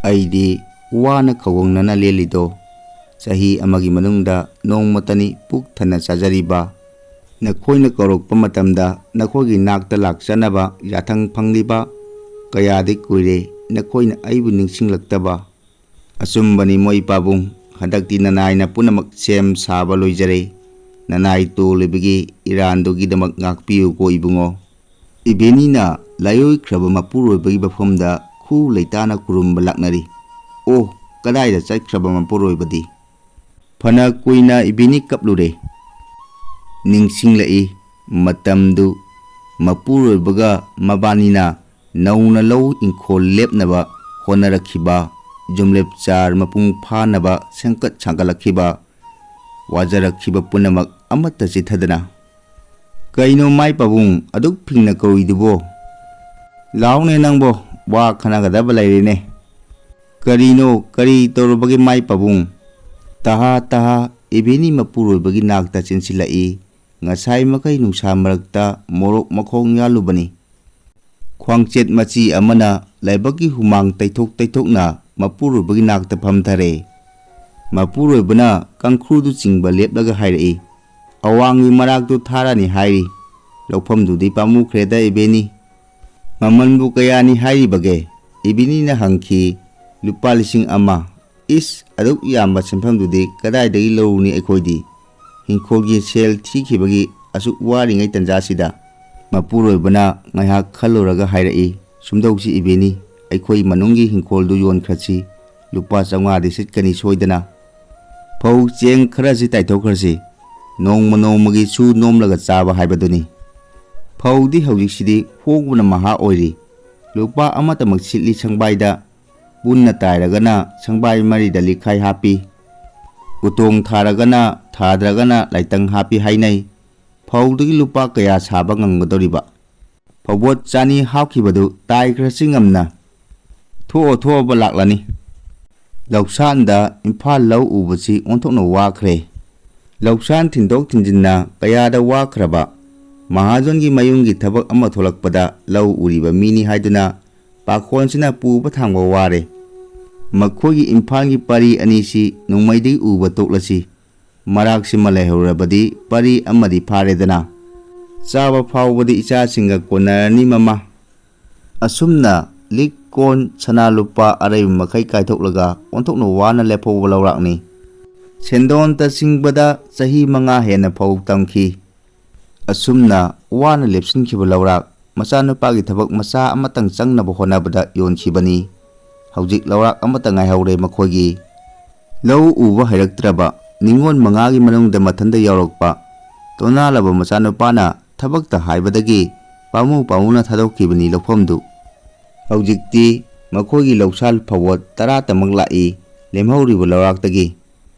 ꯑꯩꯗꯤ ꯋꯥꯅ ꯈꯧꯒꯪꯅꯅ ꯂꯦꯜꯂꯤꯗꯣ꯫ ꯆꯍꯤ ꯑꯃꯒꯤ ꯃꯅꯨꯡꯗ ꯅꯣꯡꯃꯇꯅꯤ ꯄꯨꯛ ꯊꯟꯅ ꯆꯥꯖꯔꯤꯕ꯫ ꯅꯈꯣꯏꯅ ꯀꯧꯔꯛꯄ ꯃꯇꯝꯗ ꯅꯈꯣꯏꯒꯤ ꯅꯥꯛꯇ ꯂꯥꯛꯆꯅꯕ ꯌꯥꯊꯪ ꯐꯪꯂꯤꯕ꯫ ꯀꯌꯥꯗꯤ ꯀꯨꯏꯔꯦ ꯅꯈꯣꯏꯅ ꯑꯩꯕꯨ ꯅꯤꯡꯁꯤꯡꯂꯛꯇꯕ꯫ ꯑꯆꯨꯝꯕꯅꯤ ꯃꯣꯏ ꯄꯥꯕꯨꯡ, ꯍꯟꯗꯛꯇꯤ ꯅꯅꯥꯏꯅ ꯄꯨꯝꯅꯃꯛ ꯁꯦꯝ ꯁꯥꯕ ꯂꯣꯏꯖꯔꯦ꯫ ꯅꯅꯥꯏ ꯇꯣꯜꯂꯤꯕꯒꯤ ꯏꯔꯥꯟꯗꯨꯒꯤꯗꯃꯛ ꯉꯥꯛꯄꯤꯌꯨꯀꯣ ꯏꯕꯨꯡꯉꯣ꯫ ꯏꯕꯦꯅꯤꯅ ꯂꯥꯏꯑꯣꯏꯈ꯭ꯔꯕ ꯃꯄꯨꯔꯣꯏꯕꯒꯤ ꯃꯐꯝꯗ ꯈꯨ ꯂꯩꯇꯥꯅ ꯈꯨꯔꯨꯝꯕ ꯂꯥꯛꯅꯔꯤ꯫ ꯑꯣ, ꯀꯗꯥꯏꯗ ꯆꯠꯈ꯭ꯔꯕ ꯃꯄꯨꯔꯣꯏꯕꯗꯤ? ꯐꯅ ꯀꯨꯏꯅ ꯏꯕꯦꯅꯤ ꯀꯞꯂꯨꯔꯦ꯫ ꯅꯤꯡꯁꯤꯡꯂꯛꯏ ꯃꯇꯝꯗꯨ, ꯃꯄꯨꯔꯣꯏꯕꯒ ꯃꯕꯥꯅꯤꯅ ꯅꯧꯅ ꯂꯧ ꯏꯪꯈꯣꯜ ꯂꯦꯞꯅꯕ ꯍꯣꯠꯅꯔꯛꯈꯤꯕ, ꯖꯨꯝꯂꯦꯞ ꯆꯥꯔ ꯃꯄꯨꯡ ꯐꯥꯅꯕ ꯁꯦꯝꯒꯠ ꯁꯥꯒꯠꯂꯛꯈꯤꯕ, ꯋꯥꯖꯔꯛꯈꯤꯕ ꯄꯨꯝꯅꯃꯛ ꯑꯃꯠꯇ ꯆꯤꯠꯊꯗꯅ꯫ ꯀꯩꯅꯣ ꯃꯥꯏ ꯄꯥꯕꯨꯡ ꯑꯗꯨꯛ ꯐꯤꯡꯅ ꯀꯧꯔꯤꯗꯨꯕꯣ? ꯂꯥꯎꯅꯦ ꯅꯪꯕꯣ, ꯋꯥ ꯈꯟꯅꯒꯗꯕ ꯂꯩꯔꯦꯅꯦ꯫ ꯀꯔꯤꯅꯣ, ꯀꯔꯤ ꯇꯧꯔꯕꯒꯦ ꯃꯥꯏ ꯄꯥꯕꯨꯡ? ꯇꯍꯥ ꯇꯍꯥ ꯏꯕꯦꯅꯤ ꯃꯄꯨꯔꯣꯏꯕꯒꯤ ꯅꯥꯛꯇ ꯆꯦꯟꯁꯤꯜꯂꯛꯏ꯫ ꯉꯁꯥꯏ ꯃꯈꯩ ꯅꯨꯡꯁꯥ ꯃꯔꯛꯇ ꯃꯣꯔꯣꯛ ꯃꯈꯣꯡ ꯌꯥꯜꯂꯨꯕꯅꯤ꯫ ꯈ꯭ꯋꯥꯡꯆꯦꯠ ꯃꯆꯤ ꯑꯃꯅ ꯂꯥꯏꯕꯛꯀꯤ ꯍꯨꯃꯥꯡ ꯇꯩꯊꯣꯛ ꯇꯩꯊꯣꯛꯅ ꯃꯄꯨꯔꯣꯏꯕꯒꯤ ꯅꯥꯛꯇ ꯐꯝꯊꯔꯦ꯫ ꯃꯄꯨꯔꯣꯏꯕꯅ ꯀꯥꯡꯈ꯭ꯔꯨꯗꯨ ꯆꯤꯡꯕ ꯂꯦꯞꯂꯒ ꯍꯥꯏꯔꯛꯏ, "ꯑꯋꯥꯡꯒꯤ ꯃꯔꯥꯛꯇꯨ ꯊꯥꯔꯅꯤ ꯍꯥꯏꯔꯤ꯫ ꯂꯧꯐꯝꯗꯨꯗꯤ ꯄꯥꯝꯃꯨꯈ꯭ꯔꯦꯗ ꯏꯕꯦꯅꯤ꯫ ꯃꯃꯜꯕꯨ ꯀꯌꯥꯅꯤ ꯍꯥꯏꯔꯤꯕꯒꯦ?" ꯏꯕꯦꯅꯤꯅ ꯍꯪꯈꯤ꯫ "ꯂꯨꯄꯥ ꯂꯤꯁꯤꯡ ꯑꯃ꯫ ꯏꯁ, ꯑꯗꯨꯛ ꯌꯥꯝꯕ ꯁꯦꯟꯐꯝꯗꯨꯗꯤ ꯀꯗꯥꯏꯗꯒꯤ ꯂꯧꯔꯨꯅꯤ ꯑꯩꯈꯣꯏꯗꯤ? ꯍꯤꯡꯈꯣꯜꯒꯤ ꯁꯦꯜ ꯊꯤꯈꯤꯕꯒꯤ ꯑꯁꯨꯛ ꯋꯥꯔꯤꯉꯩ ꯇꯟꯖꯥꯁꯤꯗ?" ꯃꯄꯨꯔꯣꯏꯕꯅ ꯉꯥꯏꯍꯥꯛ ꯈꯜꯂꯨꯔꯒ ꯍꯥꯏꯔꯛꯏ, "ꯁꯨꯝꯗꯧꯁꯤ ꯏꯕꯦꯅꯤ, ꯑꯩꯈꯣꯏ ꯃꯅꯨꯡꯒꯤ ꯍꯤꯡꯈꯣꯜꯗꯨ ꯌꯣꯟꯈ꯭ꯔꯁꯤ꯫ ꯂꯨꯄꯥ ꯆꯥꯝꯃꯉꯥꯗꯤ ꯁꯤꯠꯀꯅꯤ ꯁꯣꯏꯗꯅ꯫ ꯐꯧ ꯆꯦꯡ ꯈꯔꯁꯤ ꯇꯥꯏꯊꯣꯛꯈ꯭ꯔꯁꯤ꯫ ꯅꯣꯡꯃ ꯅꯣꯡꯃꯒꯤ ꯁꯨ ꯅꯣꯝꯂꯒ ꯆꯥꯕ ꯍꯥꯏꯕꯗꯨꯅꯤ꯫ ꯐꯧꯗꯤ ꯍꯧꯖꯤꯛꯁꯤꯗꯤ ꯍꯣꯡꯕꯅ ꯃꯍꯥ ꯑꯣꯏꯔꯤ꯫ ꯂꯨꯄꯥ ꯑꯃꯇꯃꯛ ꯁꯤꯠꯂꯤ ꯁꯪꯕꯥꯏꯗ ꯄꯨꯟꯅ ꯇꯥꯏꯔꯒꯅ ꯁꯪꯕꯥꯏ ꯃꯔꯤꯗ ꯂꯤꯈꯥꯏ ꯍꯥꯞꯄꯤ꯫ ꯎꯇꯣꯡ ꯊꯥꯔꯒꯅ, ꯊꯥꯗ꯭ꯔꯒꯅ ꯂꯥꯏꯇꯪ ꯍꯥꯞꯄꯤ ꯍꯥꯏꯅꯩ꯫ ꯐꯧꯗꯒꯤ ꯂꯨꯄꯥ ꯀꯌꯥ ꯁꯥꯕ ꯉꯝꯒꯗꯧꯔꯤꯕ? ꯐꯧꯕꯣꯠ ꯆꯅꯤ ꯍꯥꯞꯈꯤꯕꯗꯨ ꯇꯥꯏꯈ꯭ꯔꯁꯤ ꯉꯝꯅ꯫ ꯊꯣꯛꯑ ꯊꯣꯛꯑꯕ ꯂꯥꯛꯂꯅꯤ꯫ ꯂꯧꯁꯥꯟꯗ ꯏꯝꯐꯥꯜ ꯂꯧ ꯎꯕꯁꯤ ꯑꯣꯟꯊꯣꯛꯅ ꯋꯥꯈ꯭ꯔꯦ꯫ ꯂꯧꯁꯥꯟ ꯊꯤꯟꯗꯣꯛ ꯊꯤꯟꯖꯤꯟꯅ ꯀꯌꯥꯗ ꯋꯥꯈ꯭ꯔꯕ꯫ ꯃꯍꯥꯖꯣꯟꯒꯤ ꯃꯌꯨꯝꯒꯤ ꯊꯕꯛ ꯑꯃ ꯊꯣꯛꯂꯛꯄꯗ ꯂꯧ ꯎꯔꯤꯕ ꯃꯤꯅꯤ ꯍꯥꯏꯗꯨꯅ ꯄꯥꯈꯣꯟꯁꯤꯅ ꯄꯨꯕ ꯊꯥꯡꯕ ꯋꯥꯔꯦ꯫ ꯃꯈꯣꯏꯒꯤ ꯏꯝꯐꯥꯜꯒꯤ ꯄꯔꯤ ꯑꯅꯤꯁꯤ ꯅꯣꯡꯃꯩꯗꯒꯤ ꯎꯕ ꯇꯣꯛꯂꯁꯤ꯫ ꯃꯔꯥꯛꯁꯤꯃ ꯂꯩꯍꯧꯔꯕꯗꯤ ꯄꯔꯤ ꯑꯃꯗꯤ ꯐꯥꯔꯦꯗꯅ꯫ ꯆꯥꯕ ꯐꯥꯎꯕꯗꯤ ꯏꯆꯥꯁꯤꯡꯒ ꯀꯣꯟꯅꯔꯅꯤ ꯃꯃꯥ꯫ ꯑꯁꯨꯝꯅ ꯂꯤꯛ ꯀꯣꯟ ꯁꯅꯥ ꯂꯨꯄꯥ ꯑꯔꯩꯕ ꯃꯈꯩ ꯀꯥꯏꯊꯣꯛꯂꯒ ꯑꯣꯟꯊꯣꯛꯅ ꯋꯥꯅ ꯂꯦꯞꯍꯧꯕ ꯂꯧꯔꯥꯛꯅꯤ꯫ ꯁꯦꯟꯗꯣꯟꯇ ꯆꯤꯡꯕꯗ ꯆꯍꯤ ꯃꯉꯥ ꯍꯦꯟꯅ ꯐꯧ ꯇꯝꯈꯤ꯫ ꯑꯁꯨꯝꯅ ꯋꯥꯅ ꯂꯦꯞꯁꯤꯟꯈꯤꯕ ꯂꯧꯔꯥꯛ ꯃꯆꯥꯅꯨꯄꯥꯒꯤ ꯊꯕꯛ ꯃꯆꯥ ꯑꯃꯇꯪ ꯆꯪꯅꯕ ꯍꯣꯠꯅꯕꯗ ꯌꯣꯟꯈꯤꯕꯅꯤ꯫ ꯍꯧꯖꯤꯛ ꯂꯧꯔꯥꯛ ꯑꯃꯇ ꯉꯥꯏꯍꯧꯔꯦ ꯃꯈꯣꯏꯒꯤ꯫ ꯂꯧ ꯎꯕ ꯍꯩꯔꯛꯇ꯭ꯔꯕ ꯅꯤꯉꯣꯜ ꯃꯉꯥꯒꯤ ꯃꯅꯨꯡꯗ ꯃꯊꯟꯇ ꯌꯥꯎꯔꯛꯄ ꯇꯣꯅꯥꯜꯂꯕ ꯃꯆꯥꯅꯨꯄꯥꯅ ꯊꯕꯛꯇ ꯍꯥꯏꯕꯗꯒꯤ ꯄꯥꯝꯃꯨ ꯄꯥꯝꯃꯨꯅ ꯊꯥꯗꯣꯛꯈꯤꯕꯅꯤ ꯂꯧꯐꯝꯗꯨ꯫ ꯍꯧꯖꯤꯛꯇꯤ ꯃꯈꯣꯏꯒꯤ ꯂꯧꯁꯥꯜ ꯐꯥꯎꯕ ꯇꯔꯥꯇꯃꯛ ꯂꯥꯛꯏ ꯂꯦꯝꯍꯧꯔꯤꯕ ꯂꯧꯔꯥꯛꯇꯒꯤ꯫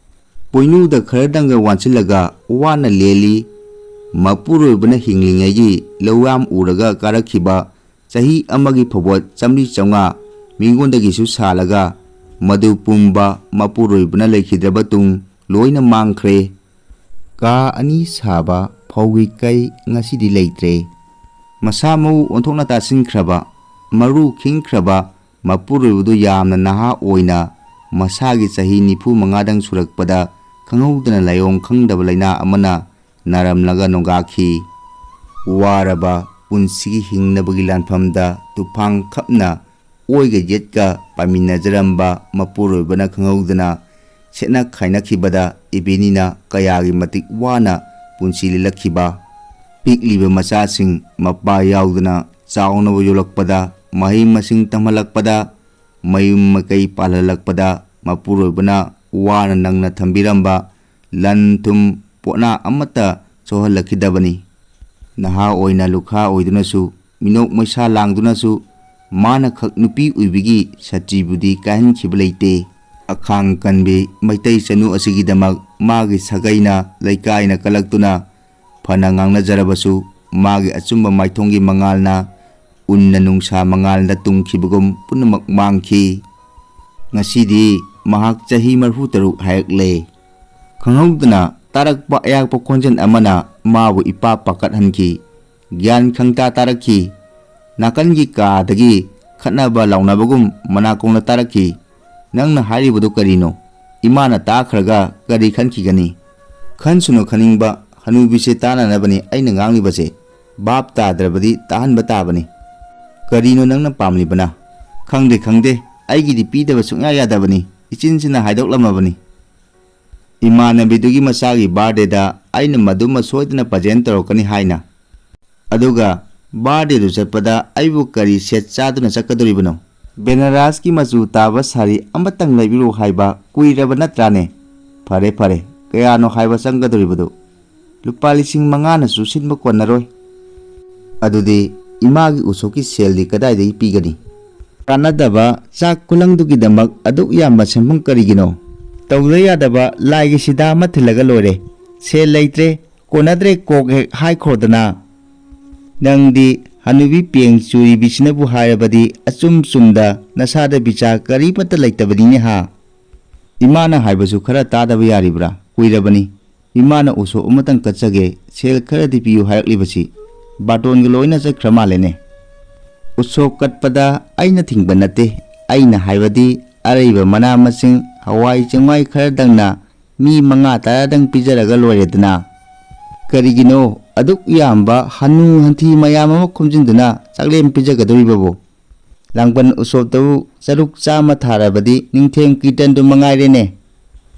ꯄꯣꯏꯅꯨꯗ ꯈꯔꯗꯪꯒ ꯋꯥꯟꯁꯤꯜꯂꯒ ꯋꯥꯅ ꯂꯦꯜꯂꯤ꯫ ꯃꯄꯨꯔꯣꯏꯕꯅ ꯍꯤꯡꯂꯤꯉꯩꯒꯤ ꯂꯧꯌꯥꯝ ꯎꯔꯒ ꯀꯥꯔꯛꯈꯤꯕ ꯆꯍꯤ ꯑꯃꯒꯤ ꯐꯥꯎꯕ ꯆꯥꯝꯔꯤ ꯆꯥꯝꯃꯉꯥ ꯃꯤꯉꯣꯟꯗꯒꯤꯁꯨ ꯁꯥꯜꯂꯒ ꯃꯗꯨ ꯄꯨꯝꯕ ꯃꯄꯨꯔꯣꯏꯕꯅ ꯂꯩꯈꯤꯗ꯭ꯔꯕ ꯇꯨꯡ ꯂꯣꯏꯅ ꯃꯥꯡꯈ꯭ꯔꯦ꯫ ꯀꯥ ꯑꯅꯤ ꯁꯥꯕ ꯐꯧꯒꯤ ꯀꯩ ꯉꯁꯤꯗꯤ ꯂꯩꯇ꯭ꯔꯦ꯫ ꯃꯁꯥ ꯃꯎ ꯑꯣꯟꯊꯣꯛꯅ ꯇꯥꯁꯤꯟꯈ꯭ꯔꯕ, ꯃꯔꯨ ꯈꯤꯡꯈ꯭ꯔꯕ ꯃꯄꯨꯔꯣꯏꯕꯗꯨ ꯌꯥꯝꯅ ꯅꯍꯥ ꯑꯣꯏꯅ ꯃꯁꯥꯒꯤ ꯆꯍꯤ ꯅꯤꯐꯨ ꯃꯉꯥꯗꯪ ꯁꯨꯔꯛꯄꯗ ꯈꯪꯍꯧꯗꯅ ꯂꯥꯏꯑꯣꯡ ꯈꯪꯗꯕ ꯂꯥꯏꯅꯥ ꯑꯃꯅ ꯅꯥꯔꯝꯂꯒ ꯅꯣꯡꯒꯥꯈꯤ꯫ ꯋꯥꯔꯕ ꯄꯨꯟꯁꯤꯒꯤ ꯍꯤꯡꯅꯕꯒꯤ ꯂꯥꯟꯐꯝꯗ ꯇꯨꯐꯥꯡ ꯈꯞꯅ ꯑꯣꯏꯒ ꯌꯦꯠꯀ ꯄꯥꯏꯃꯤꯟꯅꯖꯔꯝꯕ ꯃꯄꯨꯔꯣꯏꯕꯅ ꯈꯪꯍꯧꯗꯅ ꯁꯦꯠꯅ ꯈꯥꯏꯅꯈꯤꯕꯗ ꯏꯕꯦꯅꯤꯅ ꯀꯌꯥꯒꯤ ꯃꯇꯤꯛ ꯋꯥꯅ ꯄꯨꯟꯁꯤ ꯂꯦꯜꯂꯛꯈꯤꯕ꯫ ꯄꯤꯛꯂꯤꯕ ꯃꯆꯥꯁꯤꯡ ꯃꯄꯥ ꯌꯥꯎꯗꯅ ꯆꯥꯎꯅꯕ ꯌꯣꯛꯂꯛꯄꯗ, ꯃꯍꯩ ꯃꯁꯤꯡ ꯇꯝꯍꯜꯂꯛꯄꯗ, ꯃꯌꯨꯝ ꯃꯀꯩ ꯄꯥꯜꯍꯜꯂꯛꯄꯗ ꯃꯄꯨꯔꯣꯏꯕꯅ ꯋꯥꯅ ꯅꯪꯅ ꯊꯝꯕꯤꯔꯝꯕ ꯂꯟ ꯊꯨꯝ ꯄꯣꯠꯅꯥ ꯑꯃꯠꯇ ꯁꯣꯛꯍꯜꯂꯛꯈꯤꯗꯕꯅꯤ꯫ ꯅꯍꯥ ꯑꯣꯏꯅ ꯂꯨꯈꯥ ꯑꯣꯏꯗꯨꯅꯁꯨ, ꯃꯤꯅꯣꯛ ꯃꯩꯁꯥ ꯂꯥꯡꯗꯨꯅꯁꯨ, ꯃꯥꯅ ꯈꯛ ꯅꯨꯄꯤ ꯑꯣꯏꯕꯒꯤ ꯁꯇꯤꯕꯨꯗꯤ ꯀꯥꯏꯍꯟꯈꯤꯕ ꯂꯩꯇꯦ꯫ ꯑꯈꯥꯡ ꯀꯟꯕꯤ ꯃꯩꯇꯩ ꯆꯅꯨ ꯑꯁꯤꯒꯤꯗꯃꯛ ꯃꯥꯒꯤ ꯁꯥꯒꯩꯅ ꯂꯩꯀꯥꯏꯅ ꯀꯜꯂꯛꯇꯨꯅ ꯐꯅ ꯉꯥꯡꯅꯖꯔꯕꯁꯨ, ꯃꯥꯒꯤ ꯑꯆꯨꯝꯕ ꯃꯥꯏꯊꯣꯡꯒꯤ ꯃꯉꯥꯜꯅ ꯎꯟꯅ ꯅꯨꯡꯁꯥ ꯃꯉꯥꯜꯗ ꯇꯨꯝꯈꯤꯕꯒꯨꯝ ꯄꯨꯝꯅꯃꯛ ꯃꯥꯡꯈꯤ꯫ ꯉꯁꯤꯗꯤ ꯃꯍꯥꯛ ꯆꯍꯤ ꯃꯔꯤꯐꯨ ꯇꯔꯨꯛ ꯍꯥꯏꯔꯛꯂꯦ꯫ ꯈꯪꯍꯧꯗꯅ ꯇꯥꯔꯛꯄ ꯑꯌꯥꯛꯄ ꯈꯣꯟꯖꯦꯜ ꯑꯃꯅ ꯃꯥꯕꯨ ꯏꯄꯥ ꯄꯥꯈꯠꯍꯟꯈꯤ꯫ ꯒ꯭ꯌꯥꯟ ꯈꯪꯇꯥ ꯇꯥꯔꯛꯈꯤ꯫ ꯅꯥꯀꯟꯒꯤ ꯀꯥꯗꯒꯤ ꯈꯠꯅꯕ ꯂꯥꯎꯅꯕꯒꯨꯝ ꯃꯅꯥꯀꯣꯡꯗ ꯇꯥꯔꯛꯈꯤ꯫ "ꯅꯪꯅ ꯍꯥꯏꯔꯤꯕꯗꯨ ꯀꯔꯤꯅꯣ? ꯏꯃꯥꯅ ꯇꯥꯈ꯭ꯔꯒ ꯀꯔꯤ ꯈꯟꯈꯤꯒꯅꯤ?" "ꯈꯟꯁꯅꯨ ꯈꯟꯅꯤꯡꯕ, ꯍꯅꯨꯕꯤꯁꯦ ꯇꯥꯅꯅꯕꯅꯤ ꯑꯩꯅ ꯉꯥꯡꯂꯤꯕꯁꯦ꯫ ꯚꯥꯞ ꯇꯥꯗ꯭ꯔꯕꯗꯤ ꯇꯥꯍꯟꯕ ꯇꯥꯕꯅꯤ꯫ ꯀꯔꯤꯅꯣ ꯅꯪꯅ ꯄꯥꯝꯂꯤꯕꯅ?" "ꯈꯪꯗꯦ, ꯈꯪꯗꯦ꯫ ꯑꯩꯒꯤꯗꯤ ꯄꯤꯗꯕ ꯁꯨꯡꯌꯥ ꯌꯥꯗꯕꯅꯤ꯫ ꯏꯆꯤꯟꯁꯤꯅ ꯍꯥꯏꯗꯣꯛꯂꯝꯃꯕꯅꯤ꯫ ꯏꯃꯥꯟꯅꯕꯤꯗꯨꯒꯤ ꯃꯆꯥꯒꯤ ꯕꯥꯔꯗꯦꯗ ꯑꯩꯅ ꯃꯗꯨꯃ ꯁꯣꯏꯗꯅ ꯄ꯭ꯔꯖꯦꯟ ꯇꯧꯔꯛꯀꯅꯤ ꯍꯥꯏꯅ꯫ ꯑꯗꯨꯒ ꯕꯥꯔꯗꯦꯗꯨ ꯆꯠꯄꯗ ꯑꯩꯕꯨ ꯀꯔꯤ ꯁꯦꯠ ꯆꯥꯗꯨꯅ ꯆꯠꯀꯗꯧꯔꯤꯕꯅꯣ? ꯕꯦꯅꯥꯔꯁꯀꯤ ꯃꯆꯨ ꯇꯥꯕ ꯁꯥꯔꯤ ꯑꯃꯇꯪ ꯂꯩꯕꯤꯔꯨ ꯍꯥꯏꯕ ꯀꯨꯏꯔꯕ ꯅꯠꯇ꯭ꯔꯥꯅꯦ? ꯐꯔꯦ, ꯐꯔꯦ, ꯀꯌꯥꯅꯣ ꯍꯥꯏꯕ ꯆꯪꯒꯗꯧꯔꯤꯕꯗꯨ?" "ꯂꯨꯄꯥ ꯂꯤꯁꯤꯡ ꯃꯉꯥꯅꯁꯨ ꯁꯤꯟꯕ ꯀꯣꯟꯅꯔꯣꯏ꯫" "ꯑꯗꯨꯗꯤ ꯏꯃꯥꯒꯤ ꯎꯁꯣꯞꯀꯤ ꯁꯦꯜꯗꯤ ꯀꯗꯥꯏꯗꯒꯤ ꯄꯤꯒꯅꯤ?" "ꯀꯥꯟꯅꯗꯕ ꯆꯥꯛ ꯈꯨꯂꯪꯗꯨꯒꯤꯗꯃꯛ ꯑꯗꯨꯛ ꯌꯥꯝꯕ ꯁꯦꯟꯐꯝ ꯀꯔꯤꯒꯤꯅꯣ? ꯇꯧꯗ ꯌꯥꯗꯕ ꯂꯥꯏꯒꯤ ꯁꯤꯗꯥ ꯑꯃ ꯊꯤꯜꯂꯒ ꯂꯣꯏꯔꯦ꯫ ꯁꯦꯜ ꯂꯩꯇ꯭ꯔꯦ, ꯀꯣꯟꯅꯗ꯭ꯔꯦ ꯀꯣꯛ ꯍꯦꯛ ꯍꯥꯏꯈ꯭ꯔꯣꯗꯅ꯫ ꯅꯪꯗꯤ ꯍꯅꯨꯕꯤ ꯄꯦꯡ ꯆꯨꯔꯤꯕꯤꯁꯤꯅꯕꯨ ꯍꯥꯏꯔꯕꯗꯤ ꯑꯆꯨꯝ ꯆꯨꯝꯗ ꯅꯁꯥꯗ ꯕꯤꯆꯥꯔ ꯀꯔꯤꯃꯠꯇ ꯂꯩꯇꯕꯅꯤꯅꯦ ꯍꯥ?" "ꯏꯃꯥꯅ ꯍꯥꯏꯕꯁꯨ ꯈꯔ ꯇꯥꯗꯕ ꯌꯥꯔꯤꯕ꯭ꯔꯥ? ꯀꯨꯏꯔꯕꯅꯤ꯫ ꯏꯃꯥꯅ ꯎꯁꯣꯞ ꯑꯃꯇꯪ ꯀꯠꯆꯒꯦ, ꯁꯦꯜ ꯈꯔꯗꯤ ꯄꯤꯌꯨ ꯍꯥꯏꯔꯛꯂꯤꯕꯁꯤ ꯕꯥꯇꯣꯟꯒ ꯂꯣꯏꯅ ꯆꯠꯈ꯭ꯔ ꯃꯥꯜꯂꯦꯅꯦ?" "ꯎꯁꯣꯞ ꯀꯠꯄꯗ ꯑꯩꯅ ꯊꯤꯡꯕ ꯅꯠꯇꯦ꯫ ꯑꯩꯅ ꯍꯥꯏꯕꯗꯤ ꯑꯔꯩꯕ ꯃꯅꯥ ꯃꯁꯤꯡ, ꯍꯋꯥꯏ ꯆꯦꯡꯋꯥꯏ ꯈꯔꯗꯪꯅ ꯃꯤ ꯃꯉꯥ ꯇꯔꯥꯗꯪ ꯄꯤꯖꯔꯒ ꯂꯣꯏꯔꯦꯗꯅ꯫ ꯀꯔꯤꯒꯤꯅꯣ ꯑꯗꯨꯛ ꯌꯥꯝꯕ ꯍꯅꯨ ꯍꯟꯊꯤ ꯃꯌꯥꯝ ꯑꯃ ꯈꯣꯝꯖꯤꯟꯗꯨꯅ ꯆꯥꯛꯂꯦꯟ ꯄꯤꯖꯒꯗꯧꯔꯤꯕꯕꯨ? ꯂꯥꯡꯕꯟ ꯎꯁꯣꯞꯇꯕꯨ ꯆꯔꯨꯛ ꯆꯥꯝꯃ ꯊꯥꯔꯕꯗꯤ ꯅꯤꯡꯊꯦꯝ ꯀꯤꯔꯇꯟꯗꯨ ꯃꯉꯥꯏꯔꯦꯅꯦ꯫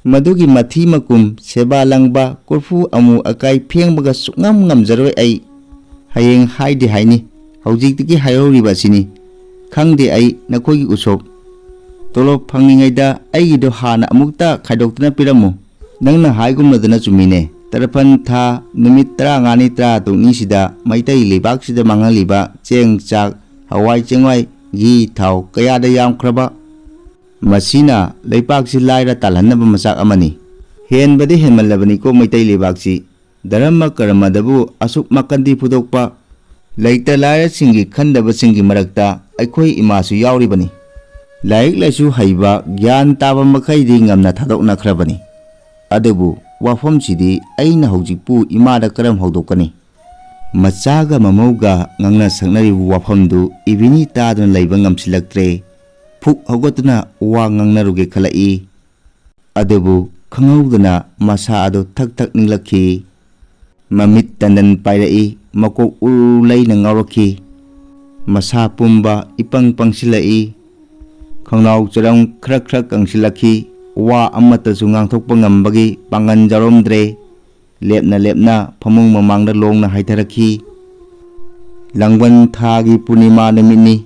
ꯃꯗꯨꯒꯤ ꯃꯊꯤ ꯃꯀꯨꯝ, ꯁꯦꯕꯥ ꯂꯪꯕ, ꯀꯣꯔꯐꯨ ꯑꯃꯨ ꯑꯀꯥꯏ ꯐꯦꯡꯕꯒ ꯁꯨꯛꯉꯝ ꯉꯝꯖꯔꯣꯏ ꯑꯩ꯫ ꯍꯌꯦꯡ ꯍꯥꯏꯗꯤ ꯍꯥꯏꯅꯤ, ꯍꯧꯖꯤꯛꯇꯒꯤ ꯍꯥꯏꯍꯧꯔꯤꯕ ꯑꯁꯤꯅꯤ꯫ ꯈꯪꯗꯦ ꯑꯩ ꯅꯈꯣꯏꯒꯤ ꯎꯁꯣꯞ꯫ ꯇꯣꯂꯣꯞ ꯐꯪꯂꯤꯉꯩꯗ ꯑꯩꯒꯤꯗꯣ ꯍꯥꯟꯅ ꯑꯃꯨꯛꯇ ꯈꯥꯏꯗꯣꯛꯇꯨꯅ ꯄꯤꯔꯝꯃꯨ꯫" "ꯅꯪꯅ ꯍꯥꯏꯒꯨꯝꯅꯗꯅ ꯆꯨꯝꯃꯤꯅꯦ꯫ ꯇꯔꯄꯟ ꯊꯥ ꯅꯨꯃꯤꯠ ꯇꯔꯥꯃꯉꯥꯅꯤ ꯇꯔꯥꯇꯔꯨꯛꯅꯤꯁꯤꯗ ꯃꯩꯇꯩ ꯂꯩꯕꯥꯛꯁꯤꯗ ꯃꯥꯡꯍꯜꯂꯤꯕ ꯆꯦꯡ, ꯆꯥꯛ, ꯍꯋꯥꯏ ꯆꯦꯡꯋꯥꯏ, ꯘꯤ ꯊꯥꯎ ꯀꯌꯥꯗ ꯌꯥꯝꯈ꯭ꯔꯕ꯫ ꯃꯁꯤꯅ ꯂꯩꯄꯥꯛꯁꯤ ꯂꯥꯏꯔ ꯇꯥꯜꯍꯟꯅꯕ ꯃꯆꯥꯛ ꯑꯃꯅꯤ꯫ ꯍꯦꯟꯕꯗꯤ ꯍꯦꯟꯃꯜꯂꯕꯅꯤꯀꯣ ꯃꯩꯇꯩ ꯂꯩꯕꯥꯛꯁꯤ꯫ ꯙꯔꯃ ꯀꯔꯃꯗꯕꯨ ꯑꯁꯨꯛ ꯃꯀꯟꯗꯤ ꯐꯨꯗꯣꯛꯄ꯫ ꯂꯩꯇ ꯂꯥꯏꯔꯁꯤꯡꯒꯤ ꯈꯟꯗꯕꯁꯤꯡꯒꯤ ꯃꯔꯛꯇ ꯑꯩꯈꯣꯏ ꯏꯃꯥꯁꯨ ꯌꯥꯎꯔꯤꯕꯅꯤ꯫ ꯂꯥꯏꯔꯤꯛ ꯂꯥꯏꯁꯨ ꯍꯩꯕ, ꯒ꯭ꯌꯥꯟ ꯇꯥꯕ ꯃꯈꯩꯗꯤ ꯉꯝꯅ ꯊꯥꯗꯣꯛꯅꯈ꯭ꯔꯕꯅꯤ꯫ ꯑꯗꯨꯕꯨ ꯋꯥꯐꯝꯁꯤꯗꯤ ꯑꯩꯅ ꯍꯧꯖꯤꯛꯄꯨ ꯏꯃꯥꯗ ꯀꯔꯝ ꯍꯧꯗꯣꯛꯀꯅꯤ? ꯃꯆꯥꯒ ꯃꯃꯧꯒ ꯉꯥꯡꯅ ꯁꯛꯅꯔꯤꯕ ꯋꯥꯐꯝꯗꯨ ꯏꯕꯤꯅꯤ ꯇꯥꯗꯨꯅ ꯂꯩꯕ ꯉꯝꯁꯤꯜꯂꯛꯇ꯭ꯔꯦ꯫ ꯐꯨꯛ ꯍꯧꯒꯠꯇꯨꯅ ꯋꯥ ꯉꯥꯡꯅꯔꯨꯒꯦ ꯈꯜꯂꯛꯏ꯫ ꯑꯗꯨꯕꯨ ꯈꯪꯍꯧꯗꯅ ꯃꯁꯥ ꯑꯗꯨ ꯊꯛ ꯊꯛ ꯅꯤꯛꯂꯛꯈꯤ꯫ ꯃꯃꯤꯠ ꯇꯟꯗꯟ ꯄꯥꯏꯔꯛꯏ, ꯃꯀꯣꯛ ꯎꯔꯨ ꯂꯩꯅ ꯉꯥꯎꯔꯛꯈꯤ꯫ ꯃꯁꯥ ꯄꯨꯝꯕ ꯏꯄꯪ ꯄꯪꯁꯤꯜꯂꯛꯏ꯫ ꯈꯣꯡꯅꯥꯎ ꯆꯔꯝ ꯈꯔ ꯈꯔ ꯀꯪꯁꯤꯜꯂꯛꯈꯤ꯫ ꯋꯥ ꯑꯃꯠꯇꯁꯨ ꯉꯥꯡꯊꯣꯛꯄ ꯉꯝꯕꯒꯤ ꯄꯥꯡꯒꯜ ꯌꯥꯎꯔꯝꯗ꯭ꯔꯦ꯫ ꯂꯦꯞꯅ ꯂꯦꯞꯅ ꯐꯃꯨꯡ ꯃꯃꯥꯡꯗ ꯂꯣꯡꯅ ꯍꯥꯏꯊꯔꯛꯈꯤ꯫ ꯂꯥꯡꯕꯟ ꯊꯥꯒꯤ ꯄꯨꯔꯅꯤꯃꯥ ꯅꯨꯃꯤꯠꯅꯤ꯫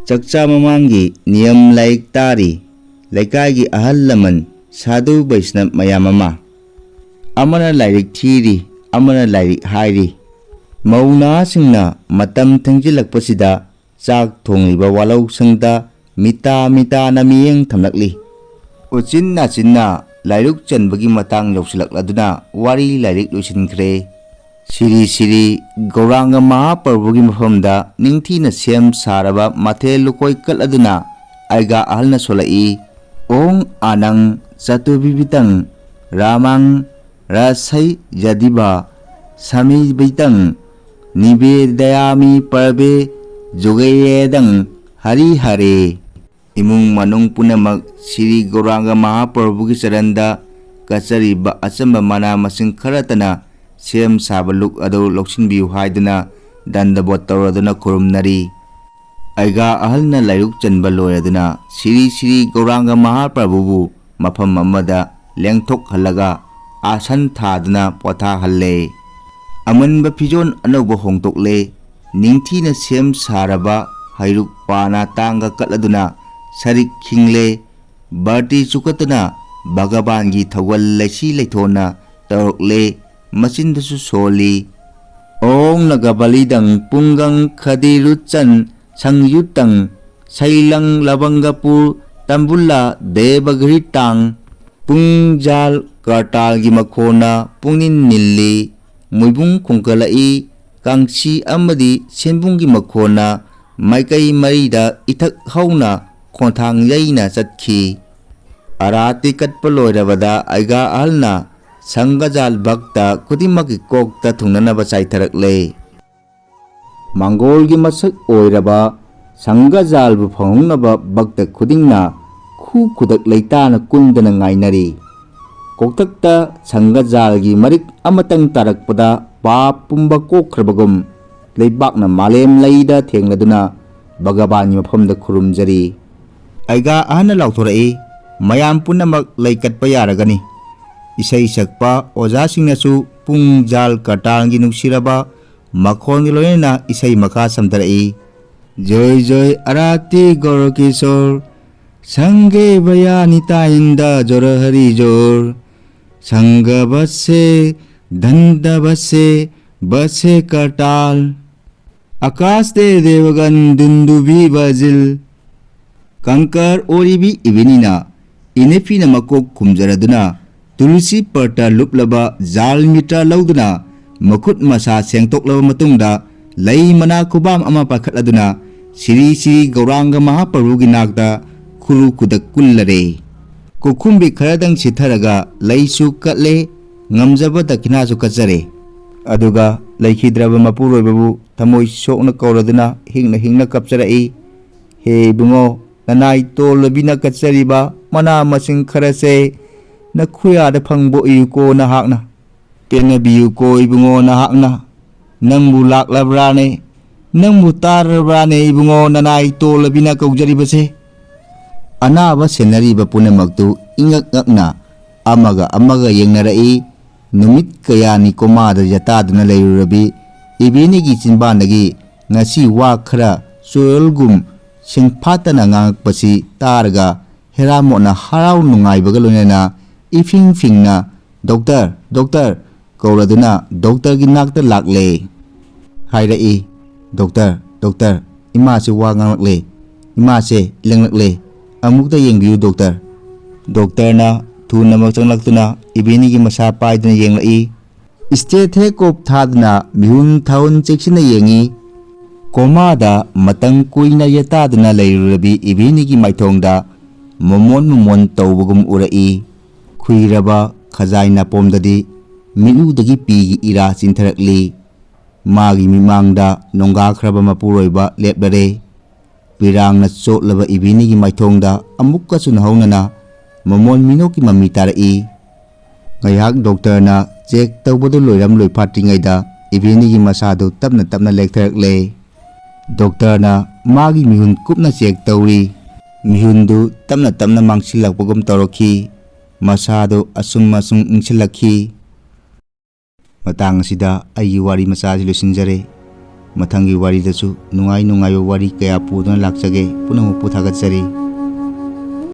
ꯆꯥꯛꯆꯥ ꯃꯃꯥꯡꯒꯤ ꯅꯤꯌꯝ ꯂꯥꯏꯔꯤꯛ ꯇꯥꯔꯤ꯫ ꯂꯩꯀꯥꯏꯒꯤ ꯑꯍꯜ ꯂꯃꯟ, ꯁꯥꯙꯨ ꯕꯩꯁꯅꯕ ꯃꯌꯥꯝ ꯑꯃ꯫ ꯑꯃꯅ ꯂꯥꯏꯔꯤꯛ ꯊꯤꯔꯤ, ꯑꯃꯅ ꯂꯥꯏꯔꯤꯛ ꯍꯥꯏꯔꯤ꯫ ꯃꯧ ꯅꯍꯥꯁꯤꯡꯅ ꯃꯇꯝ ꯊꯦꯡꯖꯤꯜꯂꯛꯄꯁꯤꯗ ꯆꯥꯛ ꯊꯣꯡꯂꯤꯕ ꯋꯥꯂꯧꯁꯪꯗ ꯃꯤꯇꯥ ꯃꯤꯇꯥꯅ ꯃꯤꯠꯌꯦꯡ ꯊꯝꯂꯛꯂꯤ꯫ ꯎꯆꯤꯟ ꯅꯥꯆꯤꯟꯅ ꯂꯥꯏꯔꯨꯛ ꯆꯟꯕꯒꯤ ꯃꯇꯥꯡ ꯌꯧꯁꯤꯜꯂꯛꯂꯗꯨꯅ ꯋꯥꯔꯤ ꯂꯥꯏꯔꯤꯛ ꯂꯣꯏꯁꯤꯟꯈ꯭ꯔꯦ꯫ ꯁꯤꯔꯤ ꯁꯤꯔꯤ ꯒꯧꯔꯥꯡꯒ ꯃꯍꯥꯄ꯭ꯔꯚꯨꯒꯤ ꯃꯐꯝꯗ ꯅꯤꯡꯊꯤꯅ ꯁꯦꯝ ꯁꯥꯔꯕ ꯃꯊꯦꯜ ꯂꯨꯀꯣꯏ ꯀꯠꯂꯗꯨꯅ ꯑꯩꯒꯥ ꯑꯍꯜꯅ ꯁꯣꯜꯂꯛꯏ, "ꯑꯣꯡ ꯑꯥꯅꯪ ꯆꯇꯨꯕꯤꯕꯤꯇꯪ ꯔꯥꯃꯥꯡ ꯔꯥꯁꯩ ꯌꯥꯗꯤꯕ ꯁꯥꯃꯤꯕꯤꯇꯪ ꯅꯤꯕꯦꯗꯌꯥꯃꯤ ꯄꯔꯕꯦ ꯖꯨꯒꯌꯦꯗꯪ ꯍꯔꯤ ꯍꯔꯦ"꯫ ꯏꯃꯨꯡ ꯃꯅꯨꯡ ꯄꯨꯝꯅꯃꯛ ꯁꯤꯔꯤ ꯒꯧꯔꯥꯡꯒ ꯃꯍꯥꯄ꯭ꯔꯚꯨꯒꯤ ꯆꯔꯟꯗ ꯀꯠꯆꯔꯤꯕ ꯑꯆꯝꯕ ꯃꯅꯥ ꯃꯁꯤꯡ ꯈꯔꯇꯅ ꯁꯦꯝ ꯁꯥꯕ ꯂꯨꯛ ꯑꯗꯨ ꯂꯧꯁꯤꯟꯕꯤꯌꯨ ꯍꯥꯏꯗꯨꯅ ꯗꯟꯗꯕꯣꯠ ꯇꯧꯔꯗꯨꯅ ꯈꯨꯔꯨꯝꯅꯔꯤ꯫ ꯑꯩꯒꯥ ꯑꯍꯜꯅ ꯂꯥꯏꯔꯨꯛ ꯆꯟꯕ ꯂꯣꯏꯔꯗꯨꯅ ꯁꯤꯔꯤ ꯁꯤꯔꯤ ꯒꯧꯔꯥꯡꯒ ꯃꯍꯥꯄ꯭ꯔꯚꯨꯕꯨ ꯃꯐꯝ ꯑꯃꯗ ꯂꯦꯡꯊꯣꯛꯍꯜꯂꯒ ꯑꯥꯁꯟ ꯊꯥꯗꯨꯅ ꯄꯣꯊꯥꯍꯜꯂꯦ꯫ ꯑꯃꯟꯕ ꯐꯤꯖꯣꯜ ꯑꯅꯧꯕ ꯍꯣꯡꯗꯣꯛꯂꯦ꯫ ꯅꯤꯡꯊꯤꯅ ꯁꯦꯝ ꯁꯥꯔꯕ ꯍꯩꯔꯨꯛ ꯄꯥꯅ ꯇꯥꯡꯒ ꯀꯠꯂꯗꯨꯅ ꯁꯔꯤꯛ ꯈꯤꯡꯂꯦ꯫ ꯕꯥꯔꯇꯤ ꯆꯨꯀꯠꯇꯨꯅ ꯚꯒꯕꯥꯟꯒꯤ ꯊꯧꯒꯜ ꯂꯩꯁꯤ ꯂꯩꯊꯣꯟꯅ ꯇꯧꯔꯛꯂꯦ꯫ ꯃꯆꯤꯟꯗꯁꯨ ꯁꯣꯜꯂꯤ꯫ "ꯑꯣꯡ ꯅꯒꯕꯂꯤꯗꯪ ꯄꯨꯡꯒꯪ ꯈꯗꯤ ꯔꯨꯠꯆꯟ ꯁꯪꯌꯨꯇꯪ, ꯁꯩꯂꯪ ꯂꯕꯪꯒꯄꯨꯔ, ꯇꯝꯕꯨꯜꯂꯥ, ꯗꯦꯕꯒꯤꯔꯤ ꯇꯥꯡ꯫ ꯄꯨꯡꯖꯥꯜ ꯀꯔꯇꯥꯜꯒꯤ ꯃꯈꯣꯟꯅ ꯄꯨꯡꯅꯤꯟ ꯅꯤꯜꯂꯤ꯫ ꯃꯣꯏꯕꯨꯡ ꯈꯣꯡꯀꯠꯂꯛꯏ꯫ ꯀꯥꯡꯁꯤ ꯑꯃꯗꯤ ꯁꯦꯟꯕꯨꯡꯒꯤ ꯃꯈꯣꯟꯅ ꯃꯥꯏꯀꯩ ꯃꯔꯤꯗ ꯏꯊꯛ ꯍꯧꯅ ꯈꯣꯡꯊꯥꯡ ꯌꯩꯅ ꯆꯠꯈꯤ꯫ ꯑꯔꯥꯇꯤ ꯀꯠꯄ ꯂꯣꯏꯔꯕꯗ ꯑꯩꯒꯥ ꯑꯍꯜꯅ ꯁꯪꯒꯖꯥꯜ ꯚꯛꯇ ꯈꯨꯗꯤꯡꯃꯛꯀꯤ ꯀꯣꯛꯇ ꯊꯨꯡꯅꯅꯕ ꯆꯥꯏꯊꯔꯛꯂꯦ꯫ ꯃꯪꯒꯣꯜꯒꯤ ꯃꯁꯛ ꯑꯣꯏꯔꯕ ꯁꯪꯒꯖꯥꯜꯕꯨ ꯐꯪꯍꯧꯅꯕ ꯚꯛꯇ ꯈꯨꯗꯤꯡꯅ ꯈꯨ ꯈꯨꯗꯛ ꯂꯩꯇꯥꯅ ꯀꯨꯟꯗꯅ ꯉꯥꯏꯅꯔꯤ꯫ ꯀꯣꯛꯊꯛꯇ ꯁꯪꯒꯖꯥꯜꯒꯤ ꯃꯔꯤꯛ ꯑꯃꯇꯪ ꯇꯥꯔꯛꯄꯗ ꯄꯥꯞ ꯄꯨꯝꯕ ꯀꯣꯛꯈ꯭ꯔꯕꯒꯨꯝ ꯂꯩꯕꯥꯛꯅ ꯃꯥꯂꯦꯝ ꯂꯩꯗ ꯊꯦꯡꯂꯗꯨꯅ ꯚꯒꯕꯥꯟꯒꯤ ꯃꯐꯝꯗ ꯈꯨꯔꯨꯝꯖꯔꯤ꯫ ꯑꯩꯒꯥ ꯑꯍꯟꯅ ꯂꯥꯎꯊꯣꯔꯛꯏ, "ꯃꯌꯥꯝ ꯄꯨꯝꯅꯃꯛ ꯂꯩꯀꯠꯄ ꯌꯥꯔꯒꯅꯤ"꯫ ꯏꯁꯩ ꯁꯛꯄ ꯑꯣꯖꯥꯁꯤꯡꯅꯁꯨ ꯄꯨꯡꯖꯥꯜ ꯀꯔꯇꯥꯜꯒꯤ ꯅꯨꯡꯁꯤꯔꯕ ꯃꯈꯣꯟꯒꯤ ꯂꯣꯏꯅꯅ ꯏꯁꯩ ꯃꯈꯥ ꯁꯝꯊꯔꯛꯏ꯫ "ꯖꯣꯏ ꯖꯣꯏ ꯑꯔꯥꯇꯤ ꯒꯧꯔ ꯀꯤꯁꯣꯔ, ꯁꯪꯒꯦ ꯕꯌꯥ ꯅꯤꯇꯥꯌꯟꯗ ꯖꯣꯔ ꯍꯔꯤ ꯖꯣꯔ, ꯁꯪꯒ ꯕꯁꯦ ꯙꯟꯗ ꯕꯁꯦ ꯕꯁꯦ ꯀꯔꯇꯥꯜ, ꯑꯀꯥꯁ ꯇꯦ ꯗꯦꯕꯒꯟ ꯗꯨꯟꯗꯨꯕꯤ ꯕꯖꯤꯜ"꯫ ꯀꯪꯀꯔ ꯑꯣꯔꯤꯕꯤ ꯏꯕꯤꯅꯤꯅ ꯏꯅꯦꯐꯤꯅ ꯃꯀꯣꯛ ꯈꯨꯝꯖꯔꯗꯨꯅ ꯇꯨꯂꯁꯤ ꯄꯔꯇ ꯂꯨꯞꯂꯕ ꯖꯥꯜ ꯃꯤꯇ꯭ꯔ ꯂꯧꯗꯨꯅ ꯃꯈꯨꯠ ꯃꯁꯥ ꯁꯦꯡꯗꯣꯛꯂꯕ ꯃꯇꯨꯡꯗ ꯂꯩ ꯃꯅꯥ ꯈꯨꯕꯥꯝ ꯑꯃ ꯄꯥꯏꯈꯠꯂꯗꯨꯅ ꯁꯤꯔꯤ ꯁꯤꯔꯤ ꯒꯧꯔꯥꯡꯒ ꯃꯍꯥꯄ꯭ꯔꯚꯨꯒꯤ ꯅꯥꯛꯇ ꯈꯨꯔꯨ ꯈꯨꯗꯛ ꯀꯨꯜꯂꯔꯦ꯫ ꯀꯣꯛꯈꯨꯝꯕꯤ ꯈꯔꯗꯪ ꯁꯤꯊꯔꯒ ꯂꯩꯁꯨ ꯀꯠꯂꯦ, ꯉꯝꯖꯕ ꯗꯈꯤꯅꯥꯁꯨ ꯀꯠꯆꯔꯦ꯫ ꯑꯗꯨꯒ ꯂꯩꯈꯤꯗ꯭ꯔꯕ ꯃꯄꯨꯔꯣꯏꯕꯕꯨ ꯊꯃꯣꯏ ꯁꯣꯛꯅ ꯀꯧꯔꯗꯨꯅ ꯍꯤꯡꯅ ꯍꯤꯡꯅ ꯀꯞꯆꯔꯛꯏ꯫ "ꯍꯦ ꯏꯕꯨꯡꯉꯣ, ꯅꯅꯥꯏ ꯇꯣꯜꯂꯕꯤꯅ ꯀꯠꯆꯔꯤꯕ ꯃꯅꯥ ꯃꯁꯤꯡ ꯈꯔꯁꯦ ꯅꯈꯨꯌꯥꯗ ꯐꯪꯕ ꯑꯣꯏꯌꯨꯀꯣ ꯅꯍꯥꯛꯅ꯫ ꯄꯦꯟꯅꯕꯤꯌꯨꯀꯣ ꯏꯕꯨꯡꯉꯣ ꯅꯍꯥꯛꯅ꯫ ꯅꯪꯕꯨ ꯂꯥꯛꯂꯕ꯭ꯔꯥꯅꯦ? ꯅꯪꯕꯨ ꯇꯥꯔꯕ꯭ꯔꯥꯅꯦ ꯏꯕꯨꯡꯉꯣ ꯅꯅꯥꯏ ꯇꯣꯜꯂꯕꯤꯅ ꯀꯧꯖꯔꯤꯕꯁꯦ?" ꯑꯅꯥꯕ ꯁꯦꯟꯅꯔꯤꯕ ꯄꯨꯝꯅꯃꯛꯇꯨ ꯏꯉꯛ ꯉꯛꯅ ꯑꯃꯒ ꯑꯃꯒ ꯌꯦꯡꯅꯔꯛꯏ꯫ ꯅꯨꯃꯤꯠ ꯀꯌꯥꯅꯤ ꯀꯣꯃꯥꯗ ꯌꯥꯇꯥꯗꯨꯅ ꯂꯩꯔꯨꯔꯕꯤ ꯏꯕꯦꯅꯤꯒꯤ ꯆꯤꯟꯕꯥꯟꯗꯒꯤ ꯉꯁꯤ ꯋꯥ ꯈꯔ ꯆꯣꯏꯔꯣꯜꯒꯨꯝ ꯁꯦꯡꯐꯥꯠꯇꯅ ꯉꯥꯡꯉꯛꯄꯁꯤ ꯇꯥꯔꯒ ꯍꯦꯔꯥꯃꯣꯠꯅ ꯍꯔꯥꯎ ꯅꯨꯡꯉꯥꯏꯕꯒ ꯂꯣꯏꯅꯅ ꯏꯐꯤꯡ ꯐꯤꯡꯅ "ꯗꯣꯛꯇꯔ, ꯗꯣꯛꯇꯔ" ꯀꯧꯔꯗꯨꯅ ꯗꯣꯛꯇꯔꯒꯤ ꯅꯥꯛꯇ ꯂꯥꯛꯂꯦ꯫ ꯍꯥꯏꯔꯛꯏ, "ꯗꯣꯛꯇꯔ, ꯗꯣꯛꯇꯔ, ꯏꯃꯥꯁꯦ ꯋꯥ ꯉꯥꯡꯂꯛꯂꯦ꯫ ꯏꯃꯥꯁꯦ ꯂꯦꯡꯂꯛꯂꯦ꯫ "ꯑꯃꯨꯛꯇ ꯌꯦꯡꯕꯤꯌꯨ ꯗꯣꯛꯇꯔ꯫" ꯗꯣꯛꯇꯔꯅ ꯊꯨꯅꯃꯛ ꯆꯪꯂꯛꯇꯨꯅ ꯏꯕꯦꯅꯤꯒꯤ ꯃꯁꯥ ꯄꯥꯏꯗꯨꯅ ꯌꯦꯡꯂꯛꯏ꯫ ꯁ꯭ꯇꯦꯊꯦꯀꯣꯞ ꯊꯥꯗꯨꯅ ꯃꯤꯍꯨꯟ ꯊꯥꯍꯨꯟ ꯆꯦꯛꯁꯤꯟꯅ ꯌꯦꯡꯉꯤ꯫ ꯀꯣꯃꯥꯗ ꯃꯇꯝ ꯀꯨꯏꯅ ꯌꯦꯇꯥꯗꯨꯅ ꯂꯩꯔꯨꯔꯕꯤ ꯏꯕꯦꯅꯤꯒꯤ ꯃꯥꯏꯊꯣꯡꯗ ꯃꯣꯃꯣꯟ ꯃꯣꯃꯣꯟ ꯇꯧꯕꯒꯨꯝ ꯎꯔꯛꯏ꯫ ꯈꯨꯏꯔꯕ ꯈꯖꯥꯏ ꯅꯥꯄꯣꯝꯗꯗꯤ ꯃꯤꯠꯂꯨꯗꯒꯤ ꯄꯤꯒꯤ ꯏꯔꯥ ꯆꯤꯟꯊꯔꯛꯂꯤ꯫ ꯃꯥꯒꯤ ꯃꯤꯠꯃꯥꯡꯗ ꯅꯣꯡꯒꯥꯈ꯭ꯔꯕ ꯃꯄꯨꯔꯣꯏꯕ ꯂꯦꯞꯂꯔꯦ꯫ ꯄꯤꯔꯥꯡꯅ ꯆꯣꯠꯂꯕ ꯏꯕꯦꯅꯤꯒꯤ ꯃꯥꯏꯊꯣꯡꯗ ꯑꯃꯨꯛꯀꯁꯨ ꯅꯧꯍꯧꯅꯅ ꯃꯃꯣꯟ ꯃꯤꯅꯣꯛꯀꯤ ꯃꯃꯤ ꯇꯥꯔꯛꯏ꯫ ꯉꯥꯏꯍꯥꯛ ꯗꯣꯛꯇꯔꯅ ꯆꯦꯛ ꯇꯧꯕꯗꯨ ꯂꯣꯏꯔꯝꯂꯣꯏ ꯐꯥꯠꯇ꯭ꯔꯤꯉꯩꯗ ꯏꯕꯦꯅꯤꯒꯤ ꯃꯁꯥꯗꯨ ꯇꯞꯅ ꯇꯞꯅ ꯂꯦꯛꯊꯔꯛꯂꯦ꯫ ꯗꯣꯛꯇꯔꯅ ꯃꯥꯒꯤ ꯃꯤꯍꯨꯟ ꯀꯨꯞꯅ ꯆꯦꯛ ꯇꯧꯔꯤ꯫ ꯃꯤꯍꯨꯟꯗꯨ ꯇꯞꯅ ꯇꯞꯅ ꯃꯥꯡꯁꯤꯜꯂꯛꯄꯒꯨꯝ ꯇꯧꯔꯛꯈꯤ꯫ ꯃꯁꯥꯗꯨ ꯑꯁꯨꯝ ꯑꯁꯨꯝ ꯏꯪꯁꯤꯜꯂꯛꯈꯤ꯫ ꯃꯇꯥꯡ ꯑꯁꯤꯗ ꯑꯩꯒꯤ ꯋꯥꯔꯤ ꯃꯆꯥ ꯑꯁꯤ ꯂꯣꯏꯁꯤꯟꯖꯔꯦ꯫ ꯃꯊꯪꯒꯤ ꯋꯥꯔꯤꯗꯁꯨ ꯅꯨꯡꯉꯥꯏ ꯅꯨꯡꯉꯥꯏꯕ ꯋꯥꯔꯤ ꯀꯌꯥ ꯄꯨꯗꯨꯅ ꯂꯥꯛꯆꯒꯦ꯫ ꯄꯨꯝꯅꯃꯛꯄꯨ ꯊꯥꯒꯠꯆꯔꯤ꯫